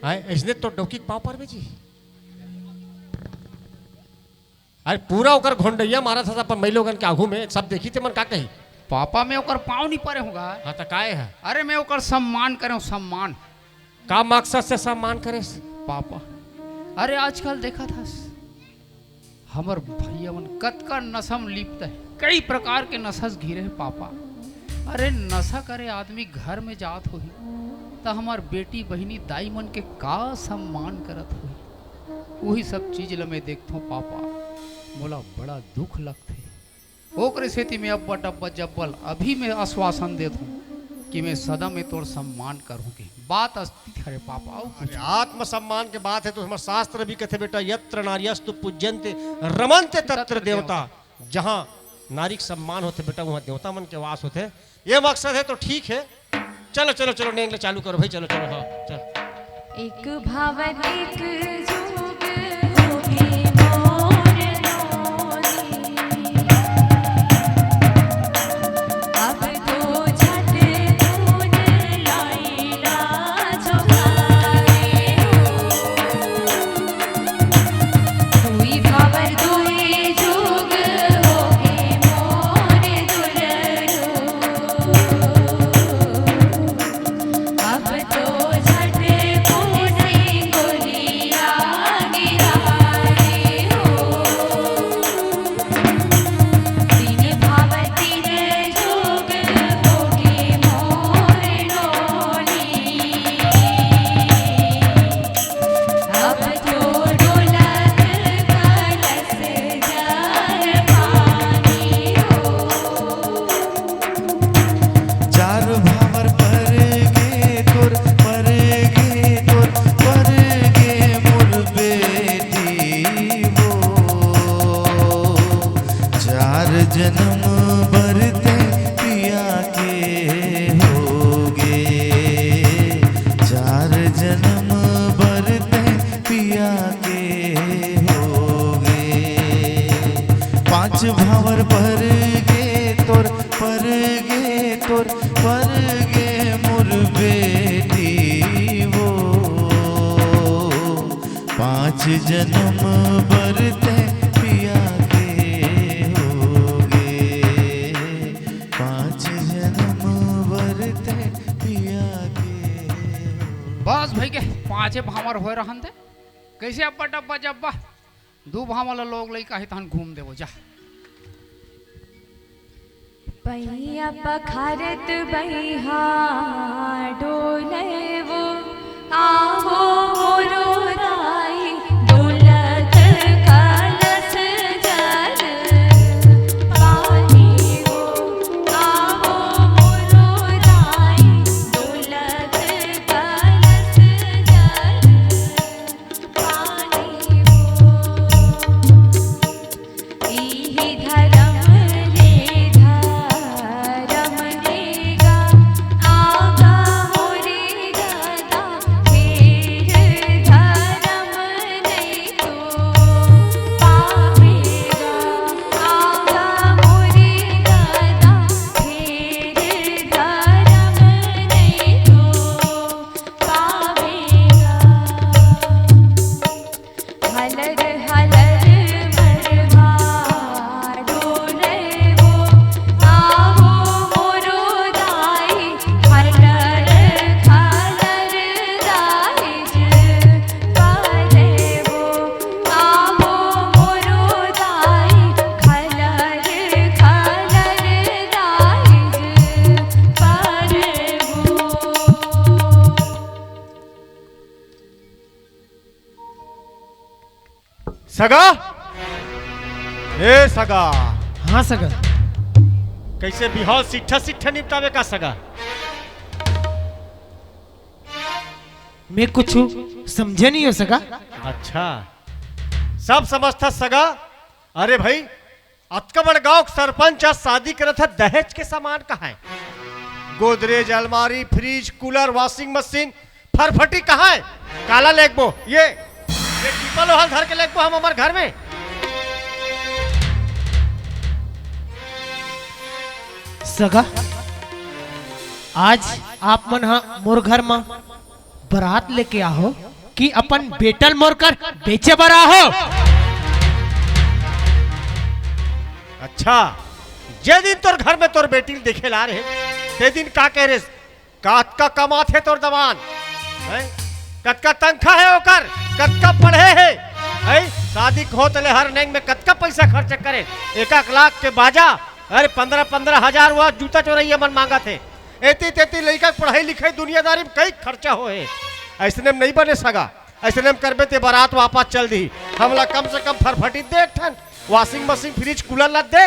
आय, अइसने तो डौकी के पाँव पर में जी। अरे, पूरा ओकर घोंडइया मारत हस अपन मइलोगन के आगू में, सब देखही ते मन का कही? पापा, मैं ओकर पाँव नहीं परे हूँ गा। हाँ, त काय हे? अरे, मैं ओकर सम्मान करे हूँ, सम्मान। का मकसद से सम्मान करेस? पापा, अरे, आजकल देखत हस, हमर भइया मन कतका नशा म लिप्त हे, कई प्रकार के नशा से घिरे हे पापा। अरे, नशा करे आदमी घर में जात होही, त हमर बेटी, बहिनी, दाई मन के का सम्मान करत होही? उही सब चीज ल मैं देखथों पापा, मोला बड़ा दुख लगथे। ओकरे सेती मैं अब्बड़ डब्बा जब्बा ल अभी मैं आश्वासन देत हूँ कि मैं सदा में तोर सम्मान करहूँ के। बात अस्तित हरे पापा, अउ कुछ अरे, आत्मसम्मान के बात हे तो हमर शास्त्र भी कथे बेटा, "यत्र नार्यस्तु पूज्यन्ते रमन्ते तत्र तत्र देवता।" जहाँ नारी के सम्मान होथे बेटा, वहाँ देवता मन के वास होथे। ये मकसद हे तो ठीक हे। चलो, चलो, चलो, नेंग ले चालू करो भाई, चलो, चलो, हाँ, चलो। एक भावर एक जोग होगे मोर नोनी। अब तो झट धुन लाइला झोंकारे हो। दुई भावर दुई जोग होगे मोर दुलरू। अब तो झट कोसे गोलिया गिराए हो। तीन भाव तीन जोग होगे मोर नोनी। अब तो डोलत कलश जल पानी हो। चार भावर पर गे तोर, पर गे तोर, पर गे मोर बेटी वो। चार जनम बर ते पिया के होगे, चार जनम बर ते पिया के होगे। पांच भावर पर गे तोर, पर गे तोर, पर गे मोर बेटी वो। पांच जनम बर ते पिया के होगे, पांच जनम बर ते पिया के होगे। बस भई गे, पांचे भांवर होय रहन दे। कइसे अब्बा डब्बा जब्बा? दू भांवर ल लोग लइका हे तहन घूम देबो जा। पइया पखारत बइहा डोले वो, आहो मोरो दाई डोलत कलश जल पानी वो, आहो मोरो दाई डोलत कलश जल पानी वो। इही धरम ले धरम लेगा, आगा मोरे दादा, फेर धरम नइ तो पावेगा, आगा मोरे दादा, फेर धरम नइ तो पावेगा। हलर हलर मरवा डोले वो, आहो मोरो दाई, हलर हलर दाई जे पाले वो, आहो मोरो दाई, हलर हलर दाई जे पाले वो। सगा, ए सगा। हाँ सगा। कइसे बिहाव सिट्ठा सिट्ठा निपटाबे का सगा? मैं कुछ समझे नहीं हो सगा। अच्छा, सब समझता सगा। अरे भाई, अतका बड़ गांव के सरपंच आज शादी करत हे, दहेज के सामान कहाँ हे? गोदरेज, अलमारी, फ्रिज, कूलर, वॉशिंग मशीन, फरफटी कहाँ हे? काला लेगबो? ये, ये टीपा लोहा ल धर के लेगबो हम हमर घर में? सगा, आज आप मन ह मोर घर म बरात लेके आहो, कि अपन बेटा ल मोर कर बेचे बर आए हो? अच्छा, जे दिन तोर घर में तोर बेटी ल देखे ला रहे, ते दिन का कहे रेहेस? कतका कमाथे तोर दमांद? हैं? कतका तनखा हे ओकर? कतका पढ़े हे? हैं? शादी के होत ले हर नेंग में कतका पइसा खर्च करे? एक एक लाख के बाजा, अरे, पंद्रह पंद्रह हजार वो जूता चोरइया मन मांगत हे। एती तेती लइका के पढ़ई लिखई दुनियादारी में कई खर्चा होए हे। अइसने में नइ बने सगा, अइसने में करबे ते बारात वापस चल दिही। हमला कम से कम फरफटी दे एक ठन, washing machine, fridge, cooler ला दे।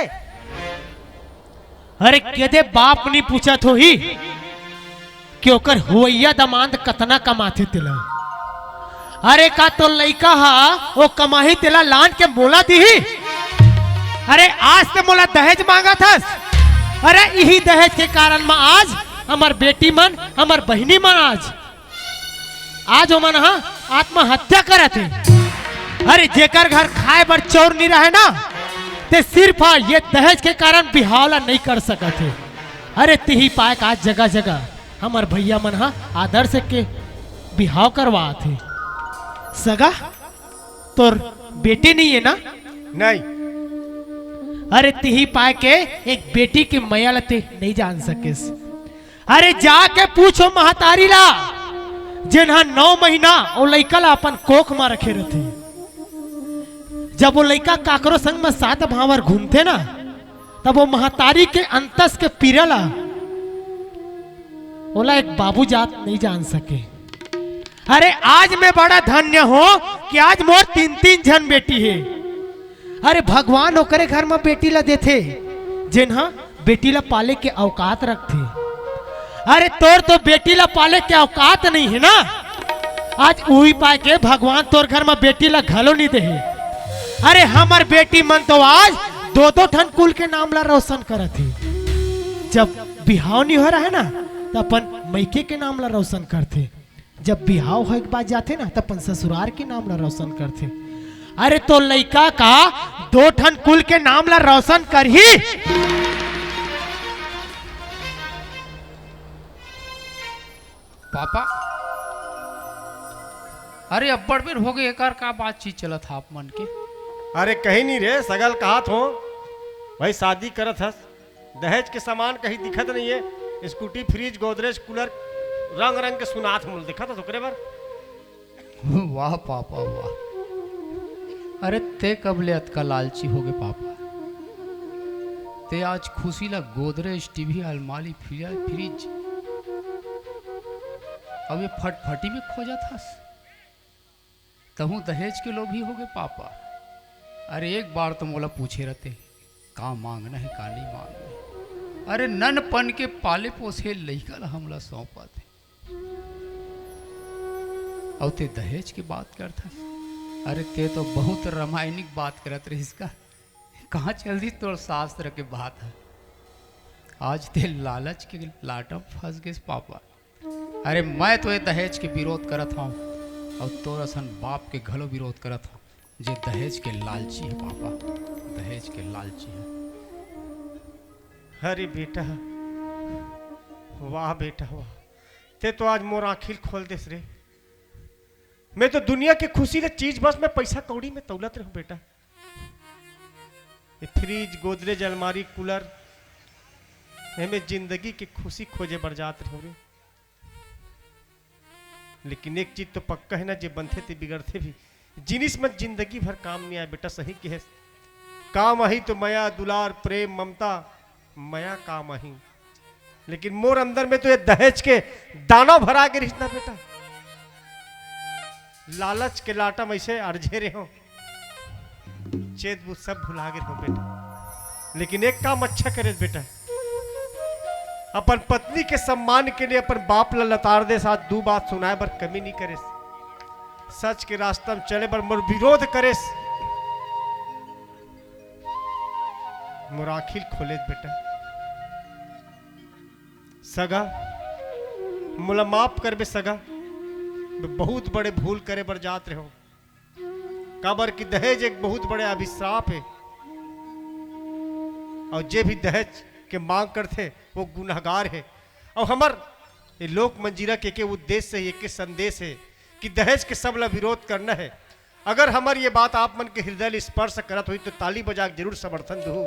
अरे, केदे बाप नइ पूछत होही कि ओकर होवइया दमांद कतना कमाथे तेला? अरे, का तोर लइका ह ओ कमाही तेला लान के मोला दिही? अरे, आज ते मोला दहेज मांगत हस। अरे, इही दहेज के कारण म आज हमर बेटी मन, हमर बहिनी मन आज आज ओमन ह आत्महत्या करत हे। अरे, जेकर घर खाए बर चाउर नइ रहे ना, ते सिर्फ ह ये दहेज के कारण बिहाव ला नइ कर सकत हे। अरे, तिही पाय के आज जगह जगह हमर भइया मन ह आदर्श के बिहाव करवात हे। सगा, तोर बेटी नइ हे ना? नहीं। अरे, तिही पाय के एक बेटी के मया ल ते नइ जान सकेस। अरे, जाके पूछो महतारी ला, जेन ह नौ महीना ओ लइका ला अपन कोख म रखे रथे। जब ओ लइका काकरो संग म सात भांवर घूमथे ना, तब ओ महतारी के अंतस के पीरा ला ओला एक बाबू जात नइ जान सके। अरे, आज मैं बड़ा धन्य हों कि आज मोर तीन तीन झन बेटी हे। अरे, भगवान ओकरे घर म बेटी ला देथे, जेन ह बेटी ला पाले के औकात रखथे। अरे, तोर तो बेटी ला पाले के औकात नइ हे ना, आज उही पाय के भगवान तोर घर म बेटी ला घलो नइ देहे। अरे, हमर बेटी मन तो आज दो दो ठन कुल के नाम ला रोशन करत हे। जब बिहाव नइ हो रहा हे ना, त अपन मइके के नाम ला रोशन करथे। जब बिहाव होए के बाद जाथे ना, त अपन ससुरार के नाम ला रोशन करथे। अरे, तो लइका का दो ठन कुल के नाम ला रोशन करही? पापा, अरे, अब्बड़ बेर होगे, एकर का बातचीत चलत हे आप मन के? अरे, कहीं नहीं रे, सगा ल कहत हों, भाई, शादी करत हस, दहेज के सामान कहीं दिखत नइ हे, scooty, fridge, Godrej, cooler, रंग रंग के सुनात हे, मोला दिखत हे ओकरे बर। वाह पापा, वाह। अरे, ते कब ले अतका लालची होगे पापा? ते आज खुशी ला Godrej, TV, अलमारी, फ्रिज, fridge, अब ये फटफटी में खोजत हस? तहूँ दहेज के लोभी होगे पापा। अरे, एक बार तो मोला पूछे रहते, का मांगना हे, का नइ मांगना हे। अरे, ननपन के पाले पोसे लइका ला हमला सौंपत हे, अउ ते दहेज के बात करत हस। अरे, ते तो बहुत रामायणिक बात करत रहिस का। कहाँ चल दिस तोर शास्त्र के बात ह? आज ते लालच के लाटा म फंस गेस पापा। अरे, मैं तो ये दहेज के विरोध करत हंव, अउ तोर असन बाप के घलो विरोध करत हंव, जे दहेज के लालची हे पापा, दहेज के लालची हे। अरे बेटा, वाह बेटा वाह, ते तो आज मोर आँखी ल खोल देस रे। मैं तो दुनिया के खुशी ल चीज बस में, पैसा कौड़ी में तौलत रहूं बेटा। ये फ्रिज, गोदरेज, अलमारी, कूलर, एमे जिंदगी के खुशी खोजे बर जात रहूं रे। लेकिन एक चीज तो पक्का हे ना, जे बनथे ते बिगड़थे भी। जिनिस मन जिंदगी भर काम नइ आय बेटा, सही कहेस। काम आही तो मया, दुलार, प्रेम, ममता, मया काम आही। लेकिन मोर अंदर में तो ये दहेज के दानव भरा गे रहिस ना बेटा, लालच के लाटा म अइसे अरझे रेहेंव, चेत बुत सब भुला गे रेहेंव बेटा। लेकिन एक काम अच्छा करेस बेटा, अपन पत्नी के सम्मान के लिए अपन बाप ला लतार देस, आज दू बात सुनाए बर कमी नइ करेस। सच के रास्ता म चले बर मोर विरोध करेस, मोर आँखी ल खोलेस बेटा। सगा, मोला माफ करबे सगा, मैं बहुत बड़े भूल करे बर जात रहेंव। काबर कि दहेज एक बहुत बड़े अभिश्राप हे, अउ जे भी दहेज के मांग करथे, वो गुनहगार हे। अउ हमर ये लोक मंजीरा के, के उद्देश्य हे, के संदेश हे कि दहेज के सब ला विरोध करना हे। अगर हमर ये बात आप मन के हृदय ल स्पर्श करत होही तो ताली बजा के जरूर समर्थन दहू।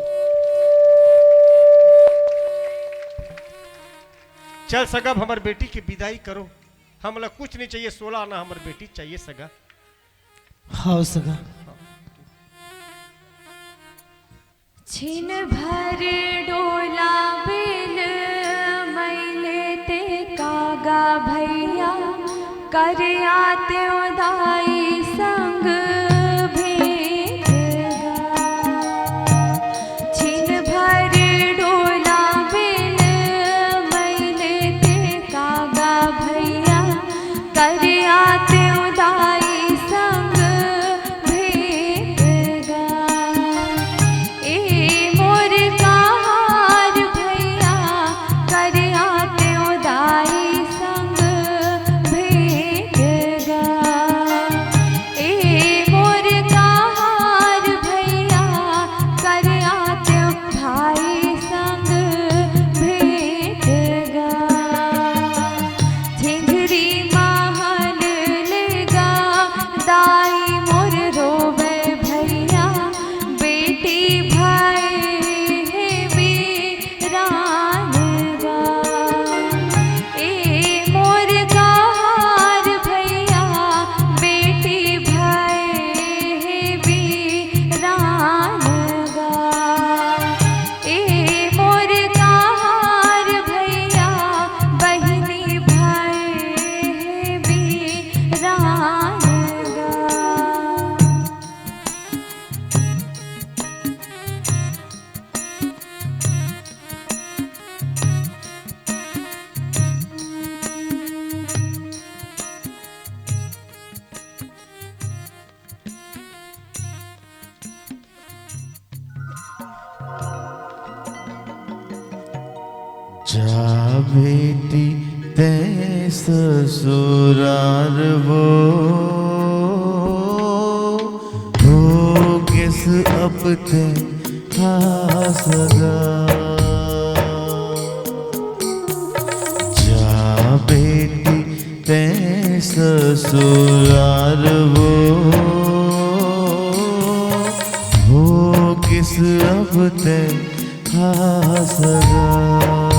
चल सगा, अब हमर बेटी के विदाई करो। हमला कुछ नहीं चाहिए, सोलह आना हमर बेटी चाहिए सगा। हाँ सगा। छिन भर डोला बिन मइले ते कागा भइया, कर आतेंव दाई संग भेंट गा। छिन भर डोला बिन मइले ते कागा भइया, कर आतेंव दाई संग भेंट गा। ए मोर कहार भइया, कर आतेंव दाई संग भेंट गा। ए मोर कहार भइया, कर आतेंव भाई संग भेंट गा। झिंझरी महल ले गा, दाई मोर रोवे भइया, बेटी भय हे वीरान गा। ए मोर कहार भइया, बेटी भय हे वीरान गा। ए मोर कहार भइया, बहिनी भय हे वीरान गा। जा बेटी तैं ससुरार वो, हो गिस अब तैं हा सगा। जा बेटी तैं ससुरार वो, हो गिस अब तैं हा सगा।